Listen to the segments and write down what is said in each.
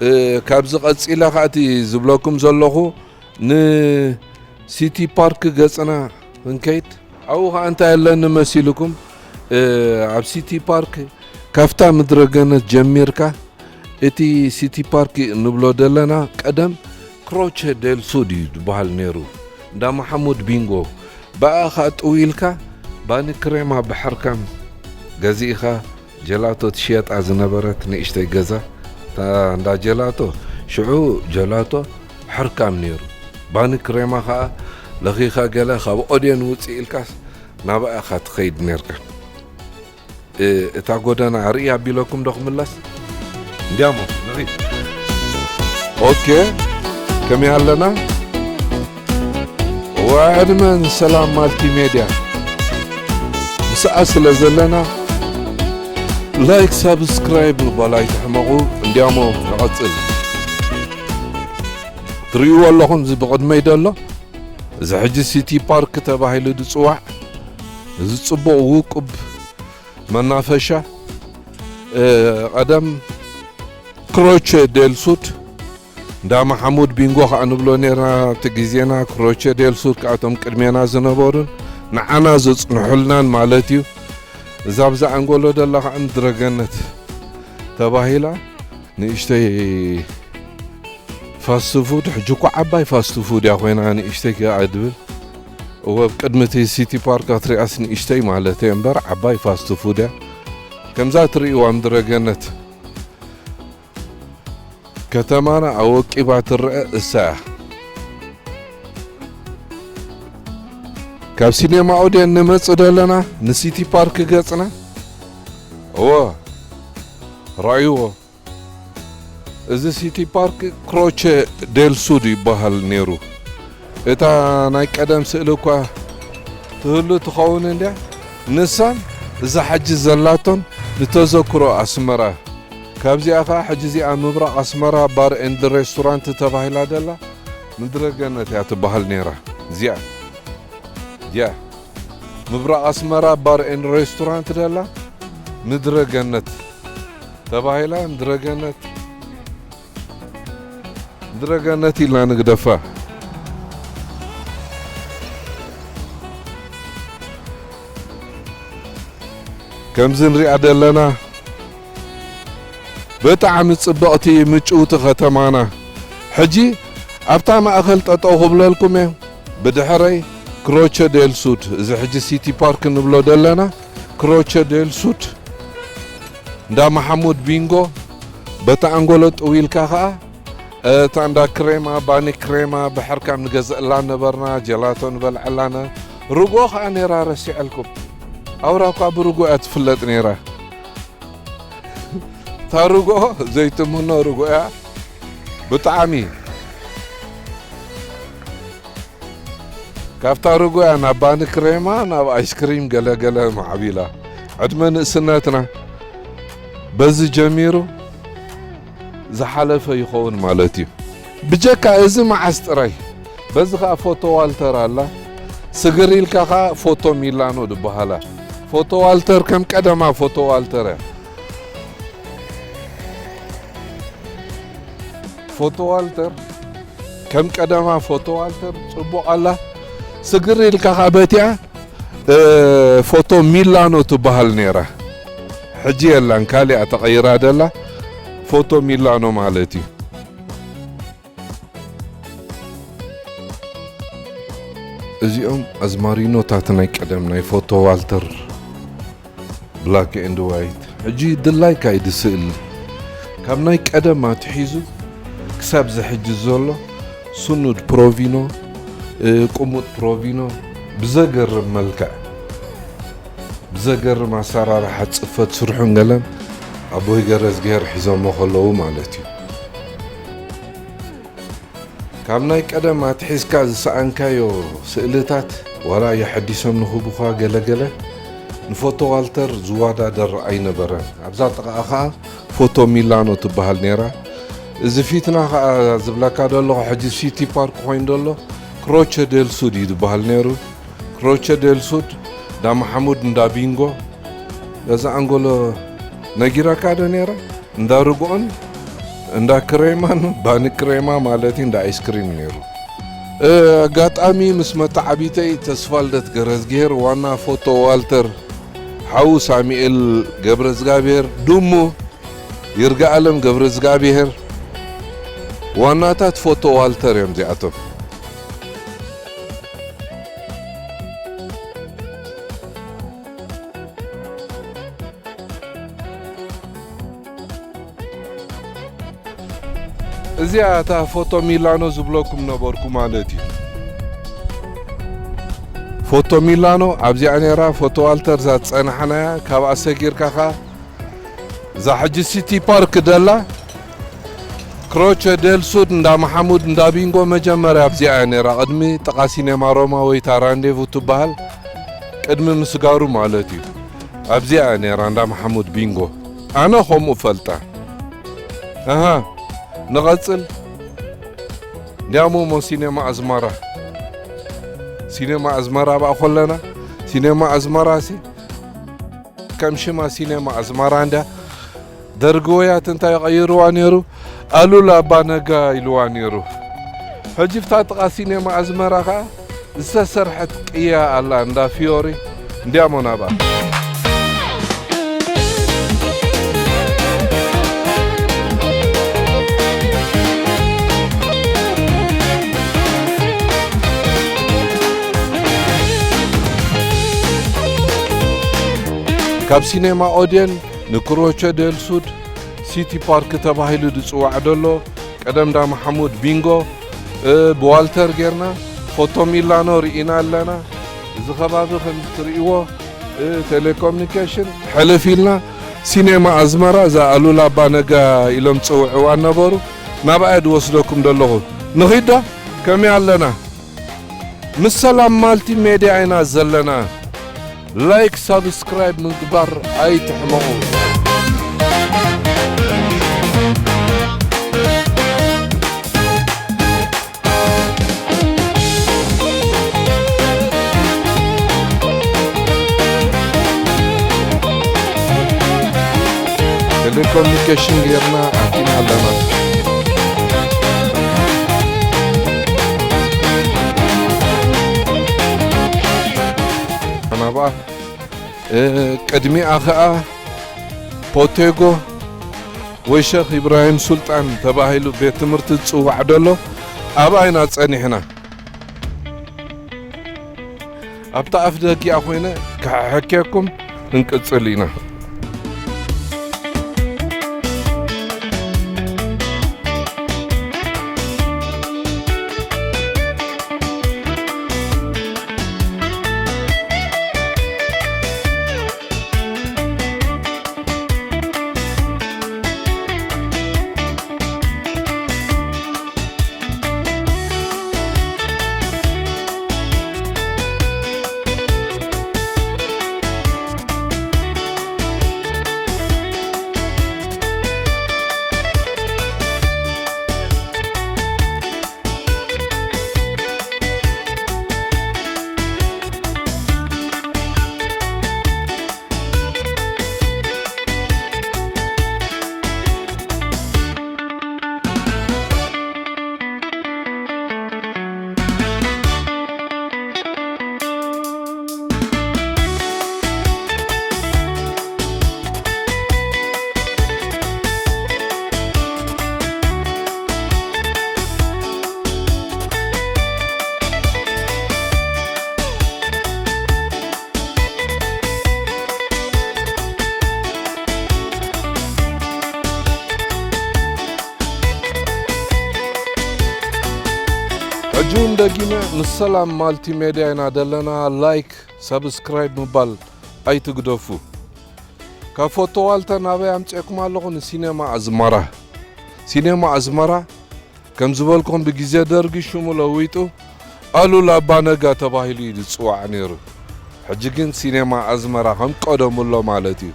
እ፣ ካብዚ ቀጺለ ኸኣ እቲ ዝብለኩም ዘለኹ ንሲቲ ፓርክ ገጽና ክንከይድ፣ ኣብኡ ኸኣ እንታይ ኣለኒ መሲልኩም? እ፣ ኣብ ሲቲ ፓርክ ካብታ ምድረ ገነት ጀሚርካ እቲ ሲቲ ፓርክ ንብሎ ዘለና ቀደም ክሮቸ ዴል ሱድ እዩ ዝበሃል ነይሩ። እንዳ መሓሙድ ቢንጎ። ብኣ ኸኣ ጥው ኢልካ ባኒ ክሬማ ብሕርካም ገዚእኻ ጀላቶ ትሽየጣ ዝነበረት ንእሽተይ ገዛ። እታ እንዳ ጀላቶ፣ ሽዑ ጀላቶ ሕርካም ነይሩ። ባኒ ክሬማ ኸኣ ለኺኻ ገለ ካብ ኦድየን ውጽእ ኢልካስ ናብኣ ኢኻ ትኸይድ ነርካ። እ፣ እታ ጎደና ርኢ ኣቢለኩም ዶ ክምለስ? እንዲያሞ፣ ንኺድ። ኦኬ፣ ከመይ ኣለና? ወዕድመን ሰላም ማልቲሜድያ። ምስኣ ስለ ዘለና፣ ላይክ፣ ሳብስክራይብ ምባል ኣይትሕመቑ። እንዲያሞ፣ ንቐጽል። ትርእይዎ ኣለኹም፣ እዚ ብቕድመይ ዘሎ፣ እዚ ሕጂ ሲቲ ፓርክ ተባሂሉ ዝጽዋዕ፣ እዚ ጽቡቕ ውቁብ መናፈሻ፣ እ፣ ቀደም ክሮቸ ዴል ሱድ፣ እንዳ መሓሙድ ቢንጎ ኸኣ ንብሎ ኔርና። እቲ ግዜና ክሮቸ ዴል ሱድ ከኣቶም ቅድሜና ዝነበሩን ንዓና ዘጽንሑልናን ማለት እዩ። እዛ ብዛ ኣንጎሎ ደላ ኸዓ ምድረ ገነት ተባሂላ ንእሽተይ ፋስት ፉድ፣ ሕጂ እኮ ዓባይ ፋስት ፉድ እያ ኮይና፣ ንእሽተይ ከኣ ድብል። እወ፣ ኣብ ቅድሚ እቲ ሲቲ ፓርክ ክትሪኣስ ንእሽተይ ማለት እየ እምበር ዓባይ ፋስት ፉድ እያ። ከምዛ ትርእይዋ ምድረ ገነት ከተማና ኣወቂባ ትረአ እሳ እያ። ካብ ሲኔማ ኦድየን ንመጽእ ደለና ንሲቲ ፓርክ ገጽና። እወ፣ ረኣይዎ። እዚ ሲቲ ፓርክ ክሮቸ ዴል ሱድ ይበሃል ነይሩ። እታ ናይ ቀደም ስእሊ እኳ ትህሉ ትኸውን እንድያ፣ ንሳን እዛ ሕጂ ዘላቶን ንተዘክሮ ኣስመራ። ካብዚኣ ኸዓ ሕጂ እዚኣ ምብራቕ ኣስመራ ባር ኤንድ ሬስቶራንት ተባሂላ ደላ ምድረ ገነት እያ ትበሃል ነይራ። እዚኣ፣ እዚኣ ምብራቕ ኣስመራ ባር ኤንድ ሬስቶራንት ደላ ምድረ ገነት ተባሂላ፣ ምድረ ገነት፣ ምድረ ገነት ኢልና ንግደፋ። ከምዚ ንሪኣ ደለና ብጣዕሚ ጽብቕቲ ምጭውቲ ከተማና። ሕጂ ኣብታ ማእከል ጠጠው ክብለልኩም እየ። ብድሕረይ ክሮቸ ዴል ሱድ፣ እዚ ሕጂ ሲቲ ፓርክ ንብሎ ደለና፣ ክሮቸ ዴል ሱድ፣ እንዳ መሓሙድ ቢንጎ፣ በታ ኣንጎሎ ጥው ኢልካ ኸኣ፣ እታ እንዳ ክሬማ፣ ባኒ ክሬማ፣ ብሕርካም ንገዝእላ ነበርና፣ ጀላቶ ንበልዐላ ነ-፣ ርግኦ ኸኣ ነይራ ረሲዐልኩም። ኣውራ እኳ ብርግኦ እያ ትፍለጥ ነይራ። እታ ርግኦ ዘይትምኖ ርግኦ እያ። ብጣዕሚ። ካብታ ርግኦ እያ ናብ ባኒ ክሬማ፣ ናብ ኣይስክሪም ገለ ገለ ማዕቢላ። ዕድመ ንእስነትና በዚ ጀሚሩ ዝሓለፈ ይኸውን ማለት እዩ። ብጀካ እዚ መዓስ ጥራይ። በዚ ኸኣ ፎቶ ዋልተር ኣላ። ስግር ኢልካ ኸኣ ፎቶ ሚላኖ ዝበሃላ። ፎቶ ዋልተር ከም ቀደማ ፎቶ ዋልተር እያ። ፎቶ ዋልተር ከም ቀደማ ፎቶ ዋልተር ጽቡቕ ኣላ። ስግር ኢልካ ኸኣ በቲኣ፣ እ፣ ፎቶ ሚላኖ ትበሃል ነይራ። ሕጂ የላን፣ ካሊኣ ተቐይራ ደላ። ፎቶ ሚላኖ ማለት እዩ። እዚኦም ኣዝማሪኖታት ናይ ቀደም ናይ ፎቶ ዋልተር ብላክ ኤንድ ዋይት። ሕጂ ድላይካ እዩ ዝስእል። ካብ ናይ ቀደም ኣትሒዙ ክሳብ ዝሕጂ ዘሎ ስኑድ ፕሮቪኖ፣ እ፣ ቅሙጥ ፕሮቪኖ ብዘገርም መልክዕ፣ ብዘገርም ኣሰራርሓ ጽፈት ስርሑን ገለን ኣቦይ ገረዝግሄር ሒዞሞ ከለዉ ማለት እዩ። ካብ ናይ ቀደም ኣትሒዝካ ዝሰኣንካዮ ስእልታት ዋላ የሐዲሶም ንኽቡኻ ገለገለ ንፎቶ ዋልተር ዝወዳደር ኣይነበረን። ኣብዛ ጥቓኣ ኸኣ ፎቶ ሚላኖ ትበሃል ነይራ። እዚ ፊትና ኸኣ ዝብለካ ዘለኹ ሕጂ ሲቲ ፓርክ ኮይኑ ዘሎ ክሮቸ ዴል ሱድ እዩ ዝበሃል ነይሩ። ክሮቸ ዴል ሱድ፣ እንዳ መሓሙድ፣ እንዳ ቢንጎ፣ ገዛ ኣንጎሎ ነጊረካ ዶ ነይረ? እንዳ ርግኦን እንዳ ክሬማን ባኒ ክሬማ ማለት እንዳ ኣይስክሪም ነይሩ። እ፣ ኣጋጣሚ ምስ መተዓቢተይ ተስፋልደት ገረዝግሄር፣ ዋና ፎቶ ዋልተር፣ ሓው ሳሙኤል ገብረዝጋብሔር፣ ድሙ ይርጋኣለም ገብረዝጋብሔር፣ ዋናታት ፎቶ ዋልተር እዮም እዚኣቶም። እዚኣ እታ ፎቶ ሚላኖ ዝብለኩም ነበርኩ ማለት እዩ። ፎቶ ሚላኖ ኣብዚኣ ነይራ፣ ፎቶ ዋልተር እዛ ዝጸናሕናያ፣ ካብኣ ሰጊርካ ኸኣ እዛ ሕጂ ሲቲ ፓርክ ደላ ክሮቸ ዴል ሱድ እንዳ መሓሙድ እንዳ ቢንጎ መጀመርያ ኣብዚኣ እያ ነይራ፣ ቅድሚ ጥቓ ሲኔማ ሮማ ወይ እታ ራንዴቭ ትበሃል ቅድሚ ምስጋሩ ማለት እዩ። ኣብዚኣ እያ ነይራ እንዳ መሓሙድ ቢንጎ። ኣነ ከምኡ ፈልጣ። ኣሃ፣ ንቐጽል። እንዲያሞ እሞ ሲኔማ ኣዝመራ፣ ሲኔማ ኣዝመራ ኣብኣ ኮለና፣ ሲኔማ ኣዝመራሲ ከም ሽማ ሲኔማ ኣዝመራ እንድያ። ደርጊ ወያት እንታይ ቀይርዋ ነይሩ? ኣሉላ ኣባ ነጋ ኢልዋ ነይሩ። ሕጂ ብታ ጥቓ ሲኔማ ኣዝመራ ኸኣ ዝተሰርሐት ቅያ ኣላ፣ እንዳ ፊዮሪ። እንዲያሞ ናብኣ። ካብ ሲኔማ ኦድየን ንክሮቸ ዴል ሱድ ሲቲ ፓርክ ተባሂሉ ዝጽዋዕ ዘሎ ቀደም እንዳ መሓሙድ ቢንጎ፣ እ፣ ብዋልተር ጌርና ፎቶ ሚላኖ ርኢና ኣለና። እዚ ከባቢ ከም እትርእይዎ፣ እ፣ ቴሌኮሙኒኬሽን ሕልፍ ኢልና ሲኔማ ኣዝመራ፣ እዛ ኣሉላ ኣባ ነጋ ኢሎም ዝጽውዕዋ ነበሩ። ናብኣ እየ ዝወስደኩም ዘለኹ። ንኺድ ዶ? ከመይ ኣለና? ምስ ሰላም ማልቲ ሜድያ ኢና ዘለና። ላይክ፣ ሳብስክራይብ ምግባር ኣይትሕመቑ። ቴሌኮሙኒኬሽን ጌርና ኣቲና ኣለና። ናብኣ፣ እ፣ ቅድሚኣ ኸኣ ፖቴጎ ወይ ሸኽ ኢብራሂም ሱልጣን ተባሂሉ ቤት ትምህርቲ ዝጽዋዕ ደሎ ኣብኣ ኢና ጸኒሕና። ኣብታ ኣፍ ደጊኣ ኮይነ ክሕከኩም ክንቅጽል ኢና። ሕጂ እውን ደጊመ ምስ ሰላም ማልቲ ሜድያ ኢና ዘለና። ላይክ፣ ሰብስክራይብ ምባል ኣይትግደፉ። ካብ ፎቶ ዋልተር ናበይ ኣምጺኤኩም ኣለኹ? ንሲኔማ ኣዝመራ። ሲኔማ ኣዝመራ ከም ዝበልኩም ብግዜ ደርጊ ሽሙ ለዊጡ ኣሉላ ኣባ ነጋ ተባሂሉ እዩ ዝጽዋዕ ነይሩ። ሕጂ ግን ሲኔማ ኣዝመራ ከም ቀደሙ ኣሎ ማለት እዩ።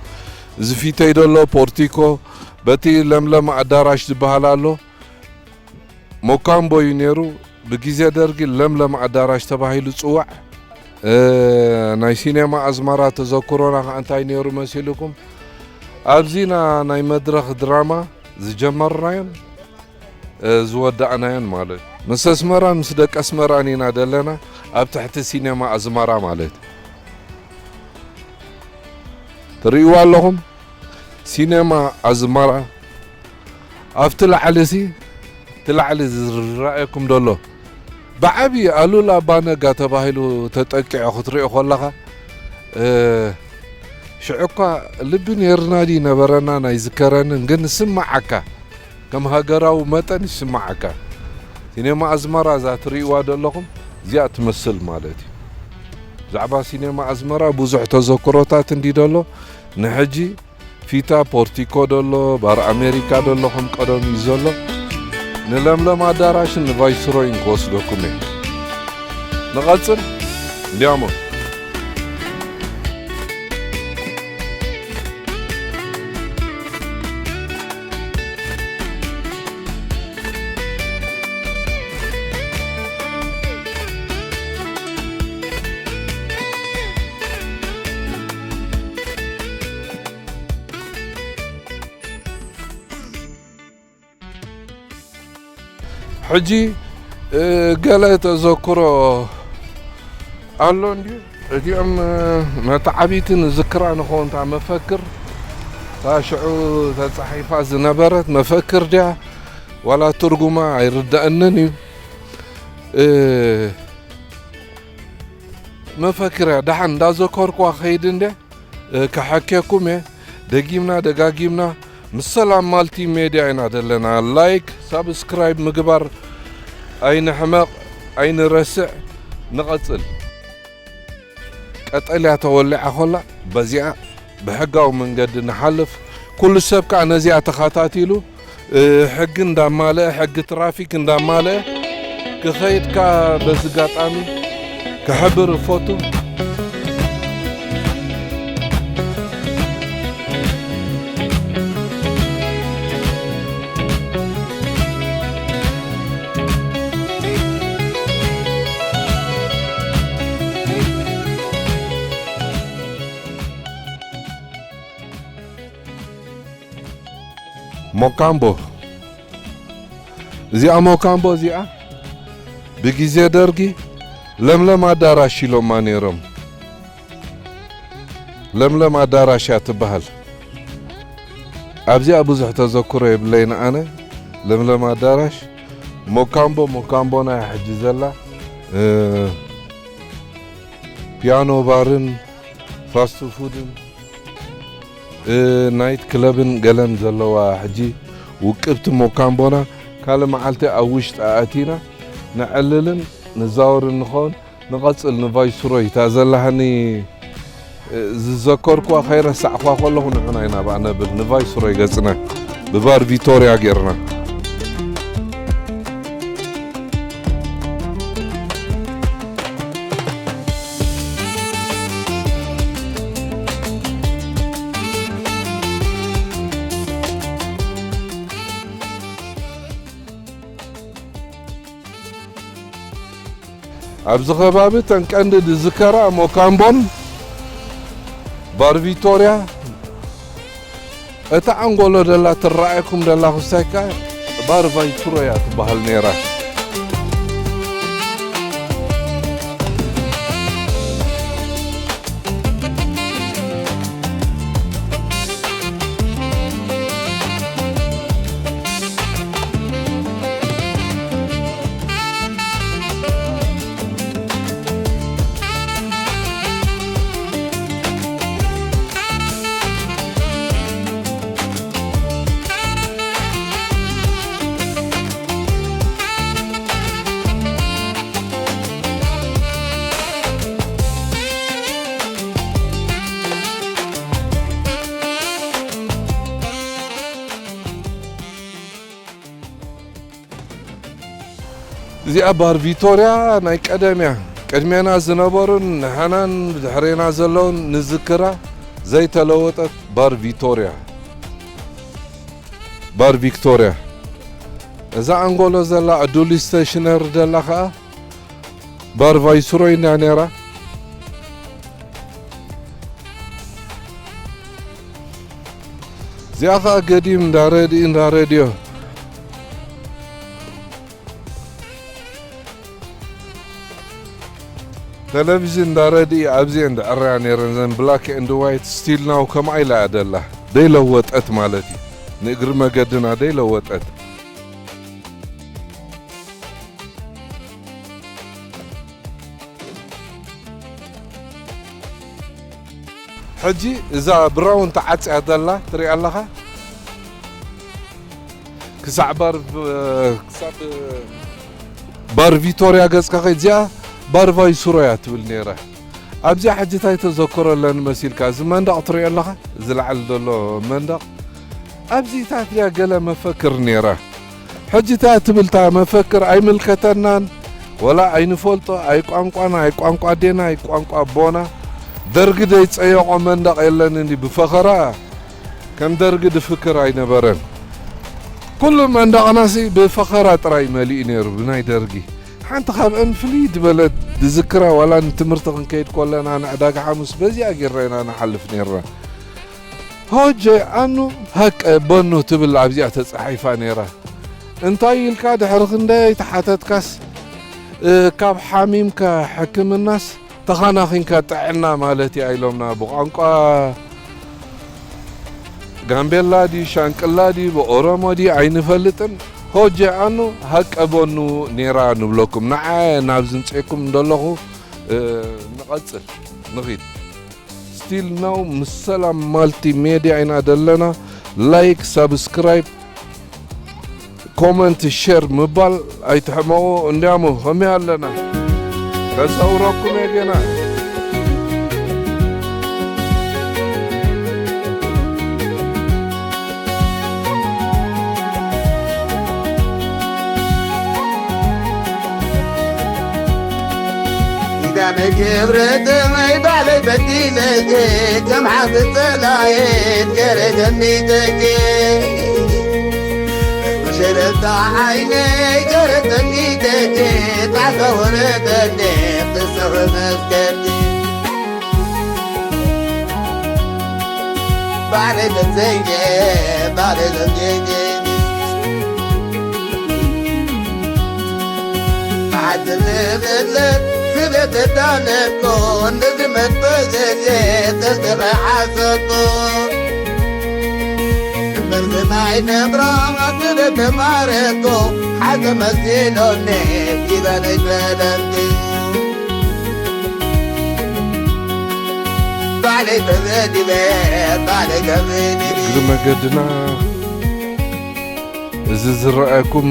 እዚ ፊተይ ዘሎ ፖርቲኮ በቲ ለምለም ኣዳራሽ ዝበሃል ኣሎ። ሞካምቦ እዩ ነይሩ። ብግዜ ደርጊ ለምለም ኣዳራሽ ተባሂሉ ጽዋዕ። እ፣ ናይ ሲኔማ ኣዝመራ ተዘክሮና ከኣ እንታይ ነይሩ መሲልኩም? ኣብዚና ናይ መድረኽ ድራማ ዝጀመርናዮን እ፣ ዝወዳእናዮን ማለት። ምስ ኣስመራን ምስ ደቂ ኣስመራን ኢና ደለና ኣብ ትሕቲ ሲኔማ ኣዝመራ ማለት። ትርእይዋ ኣለኹም? ሲኔማ ኣዝመራ ኣብቲ ላዕሊ ሲ፣ እቲ ላዕሊ ዝረኣየኩም ደሎ ብዓቢ ኣሉላ ኣባነጋ ተባሂሉ ተጠቂዑ ክትሪኦ ከለኻ፣ እ፣ ሽዑ እኳ ልቢ ነይርና ድዩ ነበረና ናይ ዝከረንን፣ ግን ስምዓካ፣ ከም ሃገራዊ መጠን ይስምዓካ። ሲኔማ ኣዝመራ እዛ ትርእይዋ ደለኹም እዚኣ ትመስል ማለት እዩ። ብዛዕባ ሲኔማ ኣዝመራ ብዙሕ ተዘክሮታት እንዲ ደሎ፣ ንሕጂ ፊታ ፖርቲኮ ደሎ፣ ባር ኣሜሪካ ደሎ ከም ቀደም እዩ ዘሎ። ንለምለም ኣዳራሽን ንቫይስሮይን ክወስደኩም እየ። ንቐጽል እንዲያሞ። ሕጂ፣ እ፣ ገለ ተዘክሮ ኣሎ እንድዩ። እቲኦም፣ እ፣ መተዓቢቲ ንዝክራ ንኸውን እታ መፈክር፣ እታ ሽዑ ተጻሒፋ ዝነበረት መፈክር ድያ ዋላ ትርጉማ ኣይርዳእንን እዩ። እ፣ መፈክር እያ። ደሓን እንዳዘከርኩዋ ከይድ እንደ እ፣ ክሓኬኩም እየ። ደጊምና ደጋጊምና ምስ ሰላም ማልቲ ሜድያ ኢና ዘለና። ላይክ፣ ሳብስክራይብ ምግባር ኣይንሕመቕ፣ ኣይንረስዕ። ንቐጽል። ቀጠልያ ተወሊዓ ኾላ በዚኣ ብሕጋዊ መንገዲ ንሓልፍ። ኩሉ ሰብ ከኣ ነዚኣ ተኸታቲሉ እ፣ ሕጊ እንዳማልአ፣ ሕጊ ትራፊክ እንዳማልአ ክኸይድ ከኣ በዚ ኣጋጣሚ ክሕብር እፈቱ። ሞካምቦ። እዚኣ ሞካምቦ እዚኣ ብግዜ ደርጊ ለምለም ኣዳራሽ ኢሎማ ነይሮም። ለምለም ኣዳራሽ እያ ትበሃል። ኣብዚኣ ብዙሕ ተዘክሮ የብለይን ኣነ። ለምለም ኣዳራሽ፣ ሞካምቦ፣ ሞካምቦና እያ ሕጂ ዘላ። እ፣ ፒያኖ ባርን ፋስት ፉድን፣ እ፣ ናይት ክለብን ገለን ዘለዋ ሕጂ ውቅብቲ ሞካምቦና ካልእ መዓልቲ ኣብ ውሽጢ ኣእቲና ነዕልልን ንዛወርን ንኸውን። ንቐጽል ንቫይስሮይ እታ ዘለሃኒ፣ እ፣ ዝዘከርኩዋ ከይረሳዕኩዋ ከለኹ ንዑና ኢና ብኣ ነብል። ንቫይስሮይ ገጽና ብባር ቪቶርያ ጌርና። ኣብዚ ከባቢ እተን ቀንዲ ዝዝከራ ሞካምቦን ባር ቪቶርያ፣ እታ ኣንጎሎ ደላ ትረኣየኩም ደላ ክስታይ ከኣ ባር ቫይትሮ እያ ትበሃል ነይራ። እዚኣ ባር ቪቶርያ ናይ ቀደም እያ። ቅድሜና ዝነበሩን ንሕናን ብድሕሬና ዘለውን ንዝክራ ዘይተለወጠት ባር ቪቶርያ። ባር ቪክቶርያ። እዛ ኣንጎሎ ዘላ ኣዱሊ ስቴሽነሪ ዘላ ኸኣ ባር ቫይስሮይ እንድያ ነይራ። እዚኣ ኸኣ ገዲም እንዳ ረድኢ እንዳ ረድዮ። ተለቪዥን እንዳ ረድኢ ኣብዚኤን ድዕረያ ነይረን፣ ዘን ብላክ ኤንድ ዋይት፣ ስቲል ናው ከምኣ ኢላ እያ ደላ። ደይለወጠት ማለት እዩ። ንእግሪ መገድና ደይለወጠት። ሕጂ እዛ ብራውን ተዓጽያ ዘላ ትሪኣ ኣለኻ? ክሳዕ ባር ቭ-፣ ክሳብ ባር ቪቶርያ ገጽካ ከይድ፣ እዚኣ ባር ቫይሱሮ እያ ትብል ነይራ። ኣብዚኣ ሕጂ እንታይ ተዘክሮ ኣለኒ መሲልካ? እዚ መንደቕ ትሪኦ ኣለኻ? እዚ ላዕሊ ዘሎ መንደቕ፣ ኣብዚታት ድያ ገለ መፈክር ነይራ? ሕጂ እታ ትብል እታ መፈክር ኣይምልከተናን፣ ወላ ኣይንፈልጦ፣ ኣይ ቋንቋና፣ ኣይ ቋንቋ ኣዴና፣ ኣይ ቋንቋ ኣቦና። ደርጊ ዘይጸየቖ መንደቕ የለን እንዲ ብፈኸራ፣ ከም ደርጊ ድፍክር ኣይነበረን። ኩሉ መንደቕናሲ ብፈኸራ ጥራይ መሊኡ ነይሩ ብናይ ደርጊ። ሓንቲ ካብአን ፍልይ ዝበለት ድዝክራ፣ ዋላ ንትምህርቲ ክንከይድ ከለና ንዕዳጋ ሓሙስ በዚኣ ጌርና ኢና ንሓልፍ ነይርና። ሆጀ ኣኑ ሃቀ በኑ ትብል ኣብዚኣ ተጻሒፋ ነይራ። እንታይ ኢልካ ድሕሪ ክንደይ ተሓተትካስ፣ እ፣ ካብ ሓሚምካ ሕክምናስ ተኻናኺንካ ጥዕና ማለት እያ ኢሎምና። ብቋንቋ ጋምቤላ ድዩ ሻንቅላ ድዩ ብኦሮሞ ድዩ ኣይንፈልጥን። ሆጀ ኣኑ ሃቀ በኑ ነይራ ንብለኩም። ንዓ ናብ ዝምፅኤኩም እንደለኹ፣ እ፣ ንቐፅል፣ ንኺድ። ስቲል ናው ምስ ሰላም ማልቲ ሜድያ ኢና ደለና። ላይክ፣ ሳብስክራይብ፣ ኮመንት፣ ሼር ምባል ኣይትሕመቑ። እንዲያሞ ከመይ ኣለና? ከዛውረኩም እየ ገና። ኪዳነ ክብረት ማይ ባዕለይ በዲለኪ፣ ከም ሓንቲ ጸላኤት ገረ ደሚተኪ። መሸለታ ዓይነይ ገረ ደሚተኪ፣ ጣዕሳ ወረደኒ ክስሕ መስገዲ። ባዕለይ በዘየ፣ ባዕለይ በዘየ። ዓድንብለት ስደት ተዳለኮ፣ ንዝመት በዘየ ተዝተኸዓሰኮ። እምበር ዝናይ ነብራ ስደት ተማረኮ፣ ሓዘ መሲሎኒ ኪዳነይ ፈለምቲ። ባዕለይ ተበዲለ፣ ባዕለይ ተበዲለ። እግሪ መገድና እዚ ዝረኣየኩም፣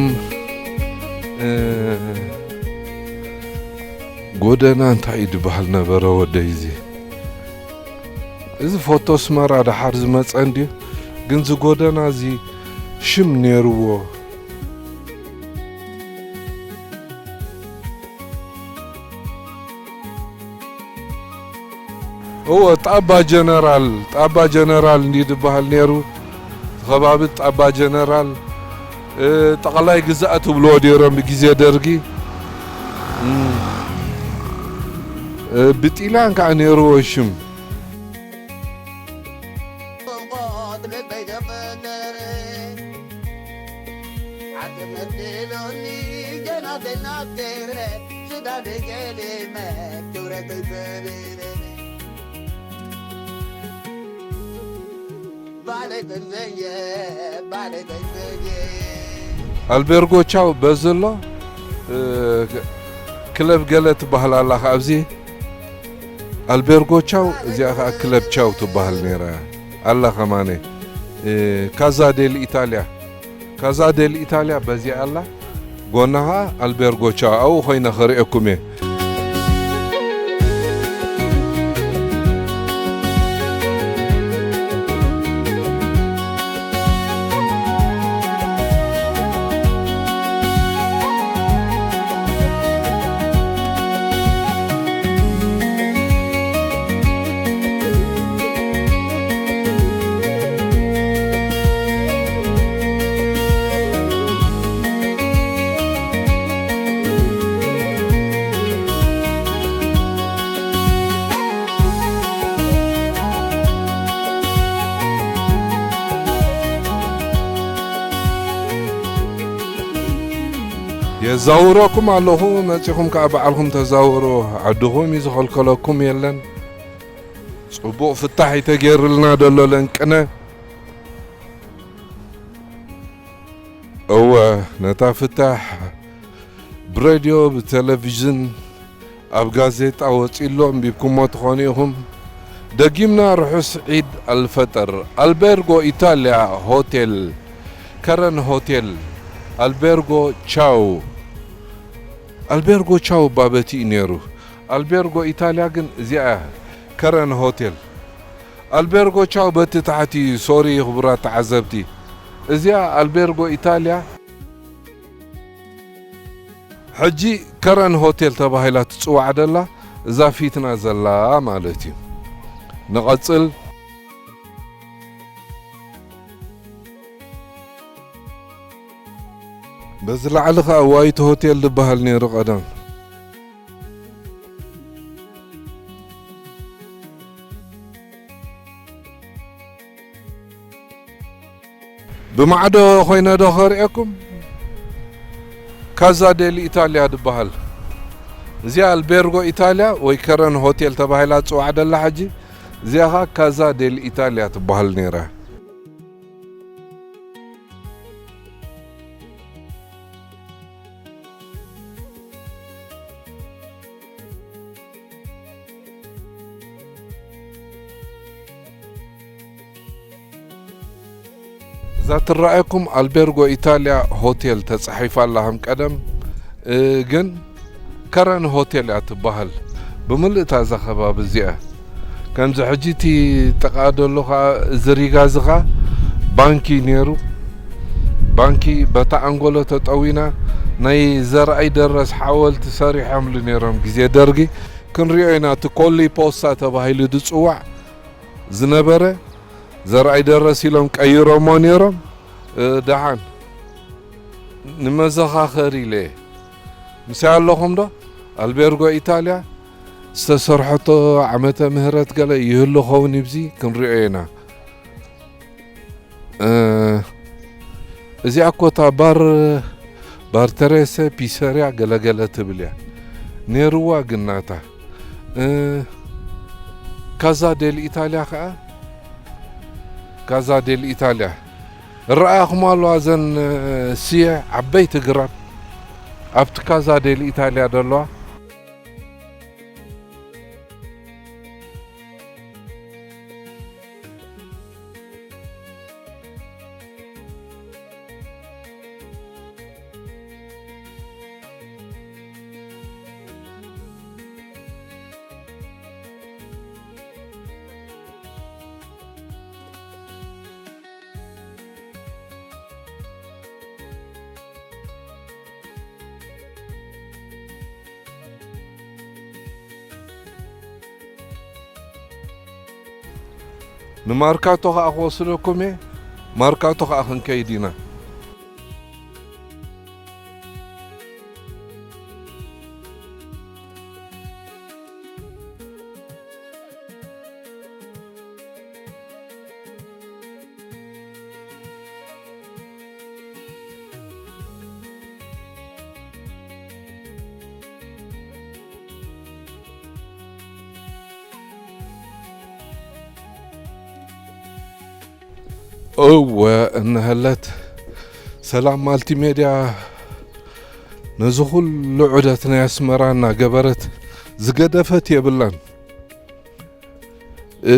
እ፣ ጎደና እንታይ እዩ ዝበሃል ነበረ ወደይ? እዚ፣ እዚ ፎቶ ኣስመራ ደሓር ዝመጸ እንድዩ፣ ግን እዚ ጎደና እዚ ሽም ነይርዎ። እወ፣ ጣባ ጀነራል፣ ጣባ ጀነራል እንድዩ ዝበሃል ነይሩ። ከባቢ ጣባ ጀነራል፣ እ፣ ጠቕላይ ግዛእ ትብልዎ ነይሮም ብግዜ ደርጊ። እም፣ እ፣ ብጢልያን ከዓ ነይርዎ ሽም። ኣልቤርጎ ቻው በዚ ኣሎ፣ እ፣ ክለብ ገለ ትበሃል ኣላ። ኣብዚ ኣልቤርጎ ቻው፣ እዚኣ ኸዓ ክለብ ቻው ትበሃል ነይራ ኣላ። ኸማነ፣ እ፣ ካዛ ዴል ኢታልያ፣ ካዛ ዴል ኢታልያ በዚኣ ኣላ። ጎና ኸዓ ኣልቤርጎ ቻው፣ ኣብኡ ኾይነ ኸርእየኩም እየ። የዛውረኩም ኣለኹ፣ መጺኹም ከኣ ባዕልኹም ተዛወሩ። ዓድኹም እዩ ዝኸልከለኩም የለን። ጽቡቕ ፍታሕ እዩ ተገይርልና ደሎ ለንቅነ። እወ፣ ነታ ፍታሕ ብሬድዮ፣ ብቴሌቪዥን፣ ኣብ ጋዜጣ ወጺ ኣሎ፣ ኣንቢብኩሞ ትኾኑ ኢኹም። ደጊምና ርሑስ ዒድ ኣልፈጠር። ኣልቤርጎ ኢታልያ ሆቴል፣ ከረን ሆቴል፣ ኣልቤርጎ ቻው። ኣልቤርጎ ቻው እባ በቲ እዩ ነይሩ። ኣልቤርጎ ኢታልያ ግን እዚኣ እያ፣ ከረን ሆቴል። ኣልቤርጎ ቻው በቲ ታሕቲ፣ ሶሪ ክቡራት ተዓዘብቲ። እዚኣ ኣልቤርጎ ኢታልያ። ሕጂ ከረን ሆቴል ተባሂላ ትጽዋዕ ደላ እዛ ፊትና ዘላ ማለት እዩ። ንቐጽል። በዚ ላዕሊ ኸኣ ዋይት ሆቴል ዝበሃል ነይሩ ቀደም። ብማዕዶ ኮይነ ዶ ከርእየኩም? ካዛ ዴል ኢታልያ ዝበሃል። እዚኣ ኣልቤርጎ ኢታልያ ወይ ከረን ሆቴል ተባሂላ ትጽዋዕ ደላ ሕጂ። እዚኣ ኸኣ ካዛ ዴል ኢታልያ ትበሃል ነይራ። እዛ ትረኣየኩም ኣልቤርጎ ኢታልያ ሆቴል ተጻሒፋ ኣላ ከም ቀደም፣ እ፣ ግን ከረን ሆቴል እያ ትበሃል። ብምልእታ እዛ ከባቢ እዚኣ። ከምዚ ሕጂ እቲ ጥቓ ዘሎ ኸዓ እዚ ሪጋ እዚ ኸዓ ባንኪ ነይሩ። ባንኪ በታ ኣንጎሎ ተጠዊና ናይ ዘርኣይ ደረስ ሓወልቲ ሰሪሖምሉ ነይሮም ግዜ ደርጊ። ክንሪኦ ኢና። እቲ ኮሊ ፖስታ ተባሂሉ ዝጽዋዕ ዝነበረ ዘርኣይ ደረስ ኢሎም ቀይሮሞ ነይሮም። እ፣ ደሓን ንመዘኻኸሪ ኢለ ምስያ ኣለኹም ዶ? ኣልቤርጎ ኢታልያ ዝተሰርሐቶ ዓመተ ምህረት ገለ ይህሉ ኸውን ይብዚ ክንሪኦ ኢና። እ፣ እዚኣ እኮ እታ ባር፣ ባር ተሬሰ ፒሰሪያ ገለገለ ትብል እያ። ኔርዋ ግን ናታ፣ እ፣ ካዛ ዴል ኢታልያ ከኣ፣ ካዛ ዴል ኢታልያ እረኣኹም ኣለዋ እዘን፣ እ፣ ስየ ዓበይቲ ግራብ ኣብቲ ካዛ ዴል ኢታልያ ዘለዋ። ንማርካቶ ኸኣ ክወስደኩም እየ። ማርካቶ ኸኣ ክንከይድ ኢና። እወ፣ እንሀለት ሰላም ማልቲሜድያ ነዚ ኩሉ ዑደት ናይ ኣስመራ እናገበረት ዝገደፈት የብላን። እ፣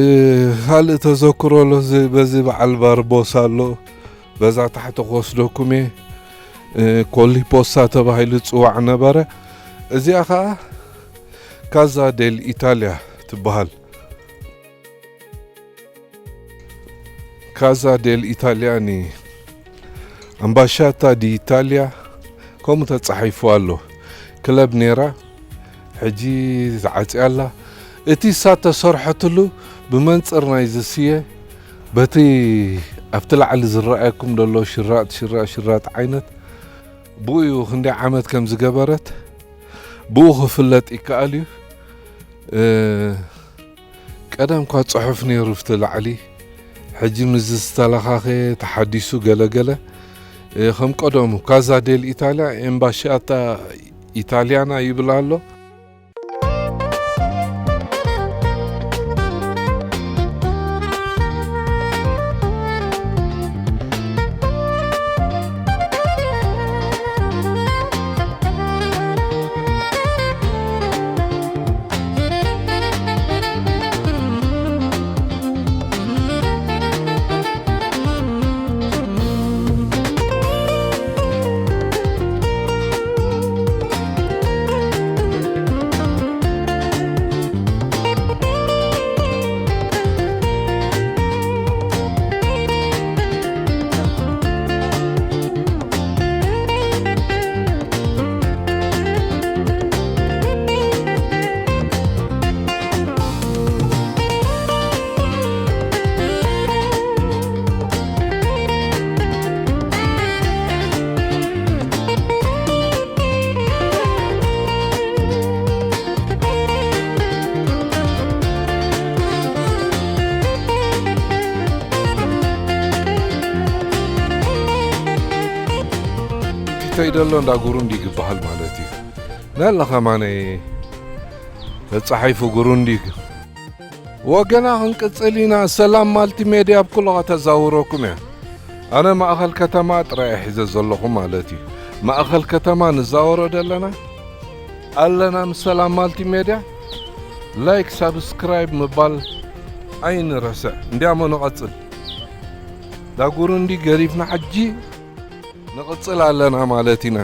ካልእ ተዘክሮ ኣሎ፣ እዚ በዚ በዓል ባርቦሳ ኣሎ፣ በዛ ታሕቲ ክወስደኩም እየ። እ፣ ኮሊፖሳ ተባሂሉ ዝጽዋዕ ነበረ። እዚኣ ኸኣ ካዛ ዴል ኢታልያ ትበሃል። ካዛ ዴል ኢታልያኒ፣ ኣምባሻታ ዲ ኢታልያ፣ ከምኡ ተጻሒፉ ኣሎ። ክለብ ነይራ፣ ሕጂ ተዓጽያ ኣላ። እቲ እሳ ተሰርሐትሉ ብመንጽር ናይዚ ስየ፣ በቲ ኣብቲ ላዕሊ ዝረኣየኩም ዘሎ ሽራጥ፣ ሽራጥ፣ ሽራጥ ዓይነት፣ ብኡ እዩ ክንደይ ዓመት ከም ዝገበረት፣ ብኡ ክፍለጥ ይከኣል እዩ። እ፣ ቀደም እኳ ጽሑፍ ነይሩ ኣብቲ ላዕሊ፣ ሕጂ ምስ ዝተለኻኸየ ተሓዲሱ ገለገለ። እ፣ ከም ቀደሙ ካዛ ዴል ኢታልያ፣ ኤምባሻታ ኢታልያና ይብል ኣሎ። ፊተይ ደሎ እንዳ ጉሩንዲ ይግበሃል ማለት እዩ። ነለ ኸማነ ተጻሒፉ ጉሩንዲ። ወገና ክንቅጽል ኢና። ሰላም ማልቲ ሜድያ ኣብ ኩሉ ከተዛውረኩም እያ። ኣነ ማእኸል ከተማ ጥራይ ሒዘ ዘለኹ ማለት እዩ። ማእኸል ከተማ ንዛወሮ ደለና ኣለና ምስ ሰላም ማልቲ ሜድያ። ላይክ፣ ሳብስክራይብ ምባል ኣይንረስዕ። እንዲያሞ ንቐጽል። ዳጉሩ እንዲ ገሪፍና ሕጂ ንቕጽል ኣለና ማለት ኢና።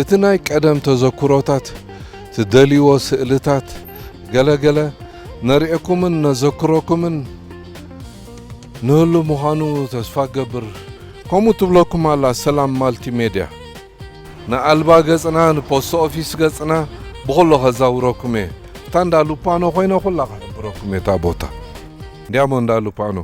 እቲ ናይ ቀደም ተዘክሮታት፣ ትደልይዎ ስእልታት፣ ገለገለ ነርእየኩምን ነዘክረኩምን ንህሉ ምዃኑ ተስፋ እገብር። ከምኡ ትብለኩም ኣላ ሰላም ማልቲ ሜድያ። ንኣልባ ገጽና፣ ንፖስት ኦፊስ ገጽና ብኹሎ ከዛውረኩም እየ። እታ እንዳ ሉፓኖ ኮይነ ኩላ ክሕብረኩም እየ እታ ቦታ። እንዲያሞ እንዳ ሉፓኖ።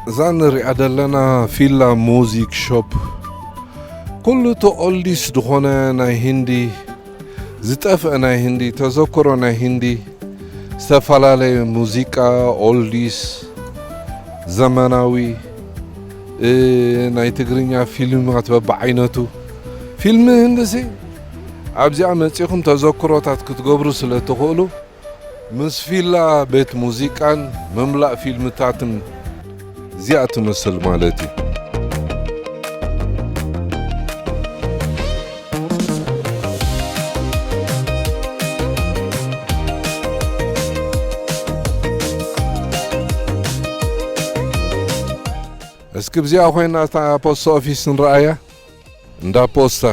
እዛ ንሪኣ ዘለና ፊላ ሙዚክ ሾፕ፣ ኩሉ እቲ ኦልዲስ ዝኾነ ናይ ህንዲ፣ ዝጠፍአ ናይ ህንዲ፣ ተዘክሮ ናይ ህንዲ፣ ዝተፈላለየ ሙዚቃ፣ ኦልዲስ፣ ዘመናዊ፣ እ፣ ናይ ትግርኛ ፊልማት በብዓይነቱ። ፊልም ህንድሲ ኣብዚኣ መጺኹም ተዘክሮታት ክትገብሩ ስለ ትኽእሉ፣ ምስ ፊላ ቤት ሙዚቃን ምምላእ ፊልምታትን እዚኣ ትመስል ማለት እዩ። እስኪ ብዚኣ ኮይና እታ ፖስት ኦፊስ ንረኣያ። እንዳ ፖስታ፣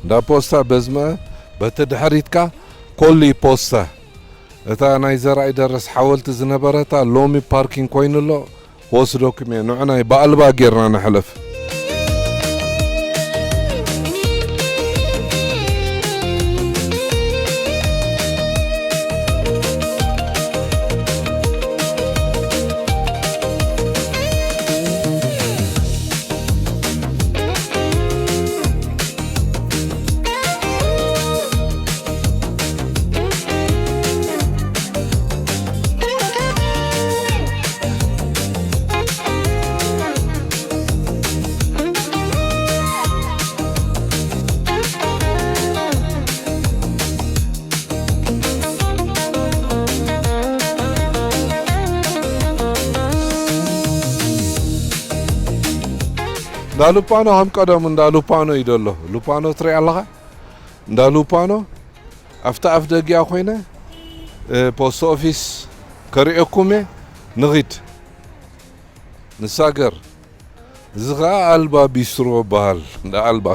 እንዳ ፖስታ በዝመ፣ በቲ ድሕሪትካ ኮሊ ፖስታ። እታ ናይ ዘርኣይ ደረስ ሓወልቲ ዝነበረታ ሎሚ ፓርኪንግ ኮይኑ ኣሎ። ክወስደኩም እየ። ንዑ ናይ ብኣልባ ጌርና ንሕለፍ። እንዳ ሉፓኖ ከም ቀደሙ እንዳ ሉፓኖ እዩ ዘሎ። ሉፓኖ ትርኢ ኣለኻ? እንዳ ሉፓኖ ኣብቲ ኣፍ ደጊኣ ኮይነ፣ እ፣ ፖስት ኦፊስ ከርእየኩም እየ። ንኺድ። ንሳገር። እዚ ኸኣ ኣልባ ቢስትሮ ይበሃል። እንዳ ኣልባ።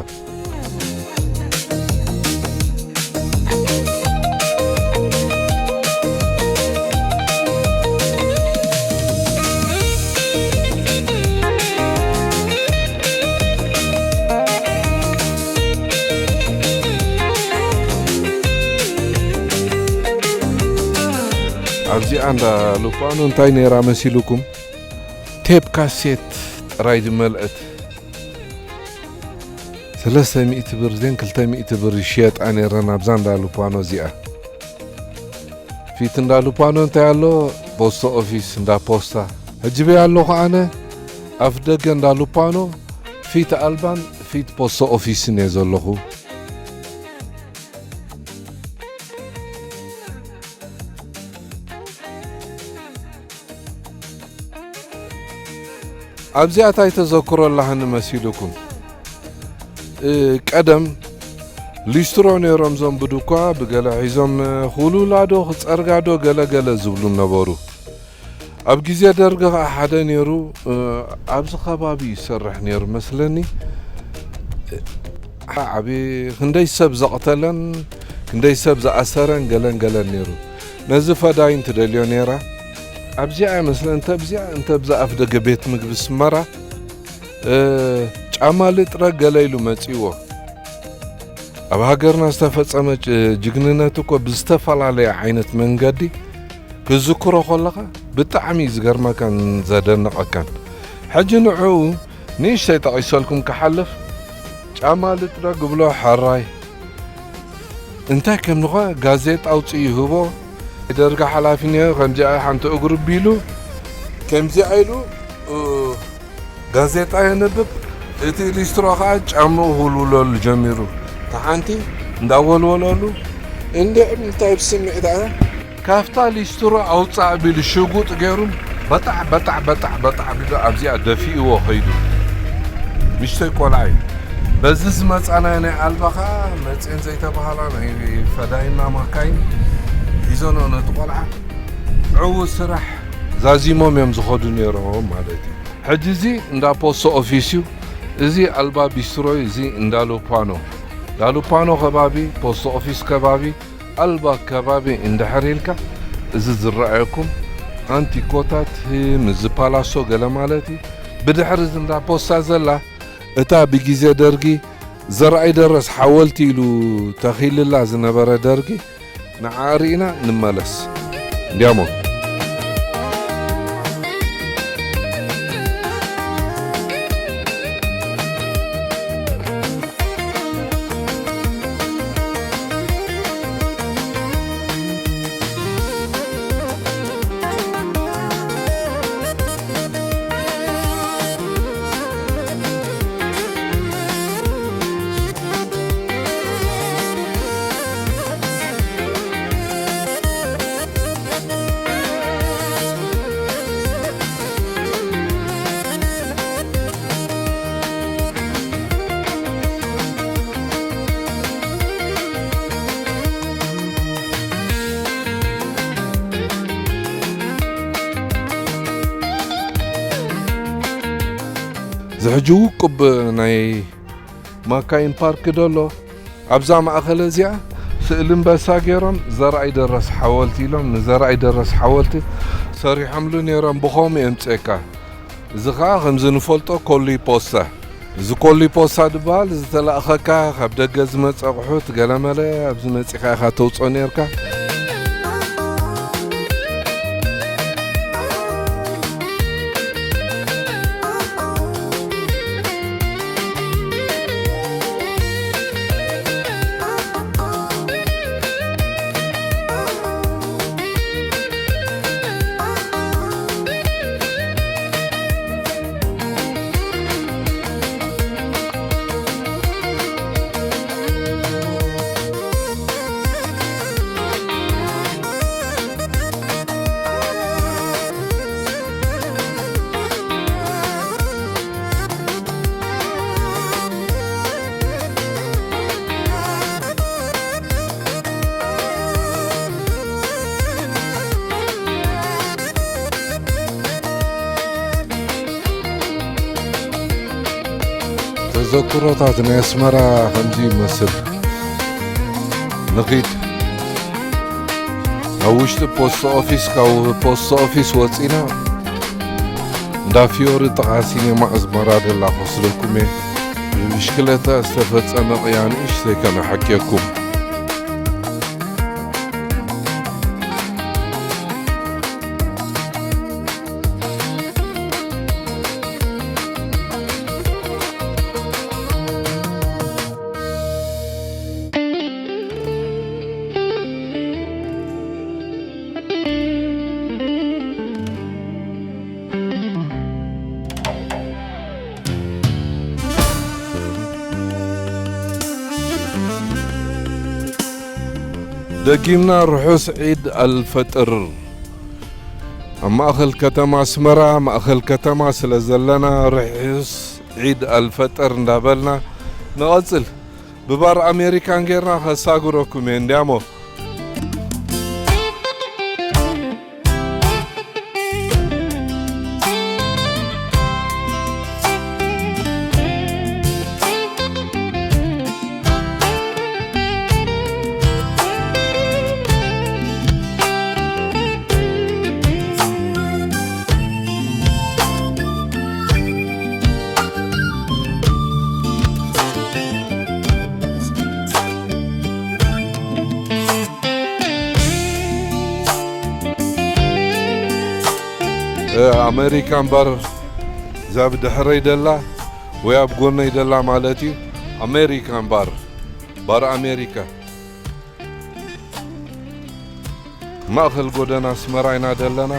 ኣብዚኣ እንዳ ሉፓኖ እንታይ ነይራ መሲልኩም? ቴፕ ካሴት ጥራይ ዝመልአት ሰለስተ ሚእቲ ብር ዜን ክልተ ሚእቲ ብር ይሽየጣ ነይረን ኣብዛ እንዳ ሉፓኖ እዚኣ። ፊት እንዳ ሉፓኖ እንታይ ኣሎ? ፖስቶ ኦፊስ፣ እንዳ ፖስታ። ሕጂ በይ ኣለኹ ኣነ ኣፍ ደገ እንዳ ሉፓኖ፣ ፊት ኣልባን ፊት ፖስቶ ኦፊስን እየ ዘለኹ። ኣብዚኣ እንታይ ተዘክሮ ኣላህኒ መሲሉኩም? እ፣ ቀደም ሊስትሮ ነይሮም፣ ዞም ብዱኳ ብገለ ሒዞም፣ እ፣ ክውልውላዶ ክጸርጋዶ ገለ ገለ ዝብሉ ነበሩ። ኣብ ግዜ ደርጊ ኸኣ ሓደ ነይሩ፣ እ፣ ኣብዚ ከባቢ ይሰርሕ ነይሩ መስለኒ። ዓቢ ክንደይ ሰብ ዘቕተለን፣ ክንደይ ሰብ ዝኣሰረን ገለን ገለን ነይሩ። ነዚ ፈዳይን ትደልዮ ነይራ። ኣብዚኣ እያ መስለ፣ እንተ ኣብዚኣ፣ እንተ ኣብዛ ኣፍ ደገ ቤት ምግቢ ስመራ፣ እ፣ ጫማ ልጥረግ ገለ ኢሉ መጺእዎ። ኣብ ሃገርና ዝተፈጸመ ጅ-፣ ጅግንነት እኮ ብዝተፈላለየ ዓይነት መንገዲ ክዝክሮ ከለኻ ብጣዕሚ እዩ ዝገርመካን ዘደንቐካን። ሕጂ ንዕኡ ንእሽተይ ጠቒሰልኩም ክሓልፍ፣ ጫማ ልጥረግ ብሎ ሕራይ። እንታይ ከም ዝኾነ ጋዜጣ ኣውፅኡ ይህቦ። ደርጋ ሓላፊ ነይሩ፣ ከምዚኣ ሓንቲ እግሩ ቢሉ፣ ከምዚኣ ኢሉ፣ እ፣ ጋዜጣ የንብብ። እቲ ሊስትሮ ኸዓ ጫምኡ ክውልውለሉ ጀሚሩ። እታ ሓንቲ እንዳወልወለሉ፣ እንድዒ እንታይ ብስምዒት ኣያ? ካብታ ሊስትሮ ኣውጻእ ቢሉ ሽጉጥ ገይሩ በጣዕ፣ በጣዕ፣ በጣዕ፣ በጣዕ ቢሉ ኣብዚኣ ደፊእዎ ኸይዱ። ንእሽተይ ቆልዓ እዩ። በዚ ዝመጻናዮ ናይ ኣልባ ኸዓ መጽኤን ዘይተባህላ ናይ ፈዳይና ማካይን ሒዞንኦ ነቲ ቆልዓ ዕዉት ስራሕ ዛዚሞም እዮም ዝኸዱ ነይሮም ማለት እዩ። ሕጂ እዚ እንዳ ፖስቶ ኦፊስ እዩ። እዚ ኣልባ ቢስትሮ እዩ። እዚ እንዳ ሉፓኖ፣ እንዳ ሉፓኖ ከባቢ፣ ፖስቶ ኦፊስ ከባቢ፣ ኣልባ ከባቢ እንድሕር ኢልካ፣ እዚ ዝረኣየኩም ኣንቲኮታት፣ ምስዚ ፓላሶ ገለ ማለት እዩ። ብድሕሪ እዚ እንዳ ፖስታ ዘላ፣ እታ ብግዜ ደርጊ ዘርኣይ ደረስ ሓወልቲ ኢሉ ተኺልላ ዝነበረ ደርጊ፣ ንዓ ርኢና ንመለስ። እንዲያሞ። እዚ ሕጂ ውቁብ ናይ ማካይን ፓርክ ደሎ፣ ኣብዛ ማእኸል እዚኣ ስእሊ ኣንበሳ ገይሮም ዘርኣይ ደረስ ሓወልቲ ኢሎም፣ ንዘርኣይ ደረስ ሓወልቲ ሰሪሖምሉ ነይሮም። ብኸምኡ የምፅኤካ። እዚ ኸዓ ከምዚ ንፈልጦ ኮሊ ፖስታ። እዚ ኮሊ ፖስታ ዝበሃል ዝተላእኸካ ካብ ደገ ዝመፀ ኣቑሑት ገለመለ ኣብዚ መፂኻ ኢኻ ተውፅኦ ነይርካ። ተዘክሮታት ናይ ኣስመራ ከምዚ ይመስል። ንኺድ ናብ ውሽጢ ፖስት ኦፊስ፣ ካብ ፖስት ኦፊስ ወፂና እንዳ ፊዮሪ ጥቓ ሲኔማ ኣዝመራ ደላ ክወስደኩም እየ። ብብሽክለታ ዝተፈጸመ ቅያ ንእሽተይ ከነሓክየኩም። ደጊምና ርሑስ ዒድ ኣልፈጥር። ኣብ ማእኸል ከተማ ኣስመራ፣ ማእኸል ከተማ ስለ ዘለና ርሑስ ዒድ ኣልፈጥር እንዳበልና ንቐጽል። ብባር ኣሜሪካን ጌርና ከሳግረኩም እየ እንዲያሞ። ኣሜሪካን ባር እዛ ብድሕረይ ደላ ወይ ኣብ ጎነይ ደላ ማለት እዩ። ኣሜሪካን ባር፣ ባር ኣሜሪካ። ማእኸል ጎደና ኣስመራ ኢና ደለና።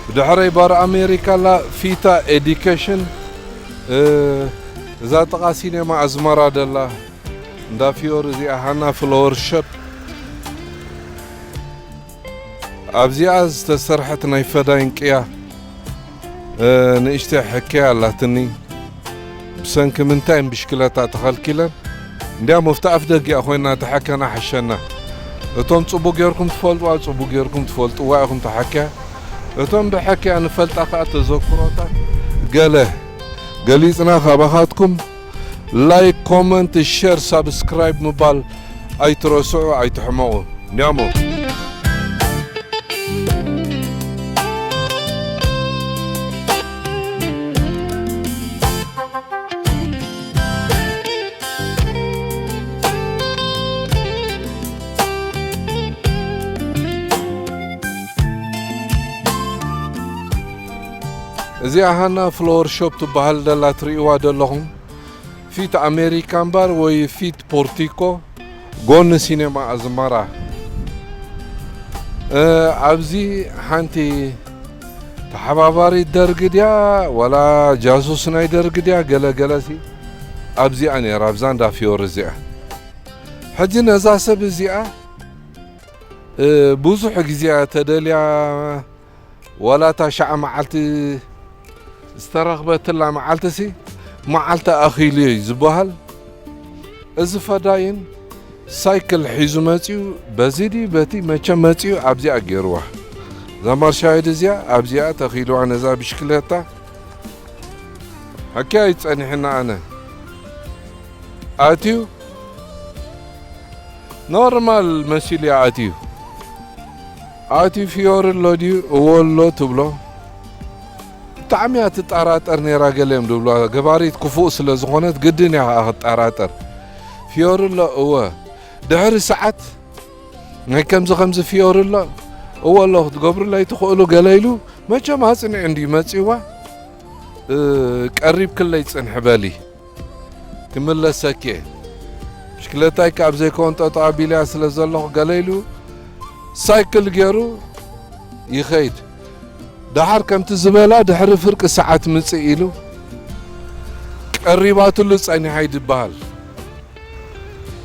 ብድሕረይ ባር ኣሜሪካ ኣላ፣ ፊታ ኤዲኬሽን። እ፣ እዛ ጥቓ ሲኔማ ኣዝመራ ደላ፣ እንዳ ፊዮሪ እዚኣ፣ ሃና ፍሎወር ሸፕ። ኣብዚኣ ዝተሰርሐት ናይ ፈዳይን ቅያ፣ እ፣ ንእሽተይ ሕክያ ኣላትኒ። ብሰንኪ ምንታይ እም ብሽክለታ ተኸልኪለን? እንዲያም ኣብቲ ኣፍ ደጊኣ ኮይና ተሓከና ሓሸና። እቶም ጽቡቕ ጌርኩም ትፈልጥዋ፣ ጽቡቕ ጌርኩም ትፈልጥዋ ኢኹም ተሓክያ። እቶም ብሕክያ ንፈልጣ ከኣ ተዘክሮታት ገለ ገሊጽና ካባኻትኩም። ላይክ፣ ኮመንት፣ ሸር፣ ሳብስክራይብ ምባል ኣይትረስዑ፣ ኣይትሕመቑ። እንዲያሞ። እዚኣ ሃና ፍሎወር ሾፕ ትበሃል ደላ ትርእይዋ ደለኹም። ፊት ኣሜሪካን ባር ወይ ፊት ፖርቲኮ፣ ጎኒ ሲኔማ ኣዝመራ። እ፣ ኣብዚ ሓንቲ ተሓባባሪት ደርጊ ድያ ዋላ ጃሱስ ናይ ደርጊ ድያ ገለ ገለሲ ኣብዚኣ ነይራ፣ ኣብዛ እንዳ ፊዮሪ እዚኣ። ሕጂ ነዛ ሰብ እዚኣ፣ እ፣ ብዙሕ ግዜ ተደልያ፣ ዋላ እታ ሸዓ መዓልቲ ዝተረኽበትላ መዓልቲሲ መዓልቲ ኣኺሉ እዩ ዝበሃል። እዚ ፈዳይን ሳይክል ሒዙ መጺኡ፣ በዚ ድዩ በቲ መቸም መጺኡ ኣብዚኣ ገይርዋ። እዛ ማርሻይድ እዚኣ ኣብዚኣ ተኺልዋ ነዛ ብሽክለታ። ሕክያ እዩ ጸኒሕና ኣነ። ኣትዩ ኖርማል መሲሉ እዩ ኣትዩ። ኣትዩ ፊዮሪ ኣሎ ድዩ? እወ ኣሎ ትብሎ። ብጣዕሚ እያ ትጠራጠር ነይራ፣ ገለ እዮም ዝብልዋ። ገባሪት ክፉእ ስለ ዝኾነት ግድን እያ ከኣ ክትጠራጠር። ፊዮሪ ኣሎ? እወ። ድሕሪ ሰዓት ናይ ከምዚ ከምዚ ፊዮሪ ኣሎ? እወ ኣሎ፣ ክትገብሩለይ ትኽእሉ ገለ ኢሉ። መቸም ኣጽኒዑ እንድዩ መጺዋ። እ፣ ቀሪብክለይ ጽንሒ በሊ። ክምለሰኪ እየ። ብሽክለታይ ካብ ዘይከውን ጠጠው ኣቢለያ ስለ ዘለኹ ገለ ኢሉ ሳይክል ገይሩ ይኸይድ። ደሓር ከምቲ ዝበላ ድሕሪ ፍርቂ ሰዓት ምጽእ ኢሉ ቀሪባትሉ ጸኒሓ እዩ ዝበሃል።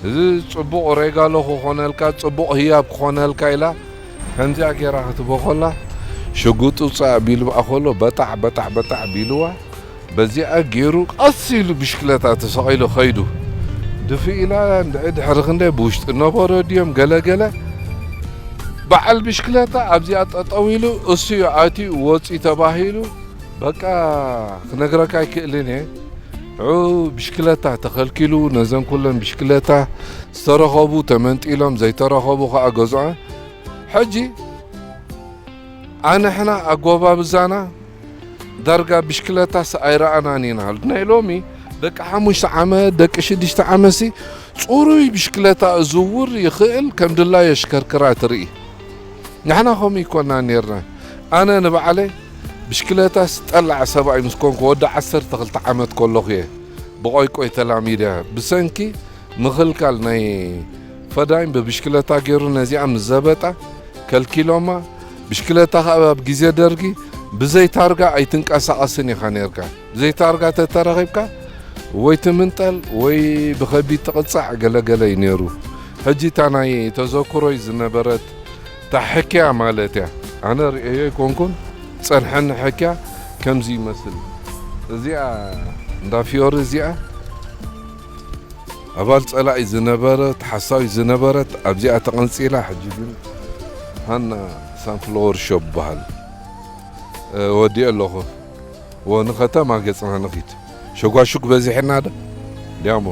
እዚ ጽቡቕ ሬጋሎ ክኾነልካ፣ ጽቡቕ ህያብ ክኾነልካ ኢላ ከምዚኣ ገይራ ክትቦ ከላ ሽጉጡ ጻእ ቢሉ ብኣ ከሎ በጣዕ በጣዕ በጣዕ ቢልዋ። በዚኣ ገይሩ ቀስ ኢሉ ብሽክለታ ተሰቒሉ ኸይዱ። ድፍእ ኢላ እንድዒ ድሕሪ ክንደይ ብውሽጢ ነበሮ ድዮም ገለ ገለ። በዓል ብሽክለታ ኣብዚኣ ጠጠው ኢሉ እሱ እዩ ኣትዩ ወፂ ተባሂሉ። በቃ ክነግረካ ኣይክእልን እየ። ሽዑ ብሽክለታ ተኸልኪሉ፣ ነዘን ኩለን ብሽክለታ ዝተረኸቡ ተመንጢሎም፣ ዘይተረኸቡ ኸዓ ገዝዖ። ሕጂ ኣንሕና ኣጎባብዛና ዳርጋ ብሽክለታስ ኣይረኣናን ኢና። ናይ ሎሚ ደቂ ሓሙሽተ ዓመት፣ ደቂ ሽዱሽተ ዓመትሲ ጽሩይ ብሽክለታ እዝውር ይኽእል፣ ከም ድላዩ የሽከርክራ ትርኢ። ንሕና ከምኡ ይኮና ኔርና። ኣነ ንባዕለይ ብሽክለታስ ጠላዕ ሰብኣይ ምስ ኮንኩ፣ ወዲ ዓሰርተ ክልተ ዓመት ከለኹ እየ ብቆይቆይ ተላሚደ። ብሰንኪ ምኽልካል ናይ ፈዳይን ብብሽክለታ ገይሩ ነዚኣ ምስ ዘበጣ ከልኪሎማ። ብሽክለታ ኸኣ ኣብ ግዜ ደርጊ ብዘይ ታርጋ ኣይትንቀሳቐስን ኢኻ ኔርካ። ብዘይ ታርጋ ተተረኺብካ ወይ ትምንጠል ወይ ብኸቢድ ትቕጻዕ ገለገለ እዩ ኔሩ። ሕጂ እታ ናይ ተዘክሮይ ዝነበረት እታ ሕክያ ማለት እያ። ኣነ ርእየዮ ኣይኮንኩን፣ ጸንሐኒ ሕክያ ከምዚ ይመስል። እዚኣ እንዳ ፊዮሪ እዚኣ ኣባል ጸላኢ ዝነበረት፣ ሓሳዊት ዝነበረት ኣብዚኣ ተቐንጺላ፣ ሕጂ ግን ሃና ሳንፍሎወር ሾፕ በሃል፣ እ፣ ወዲኤ ኣለኹ። ወ ንኸተማ ገጽና ንኺድ። ሸጓሹግ በዚሕና ዶ? ዲያሞ።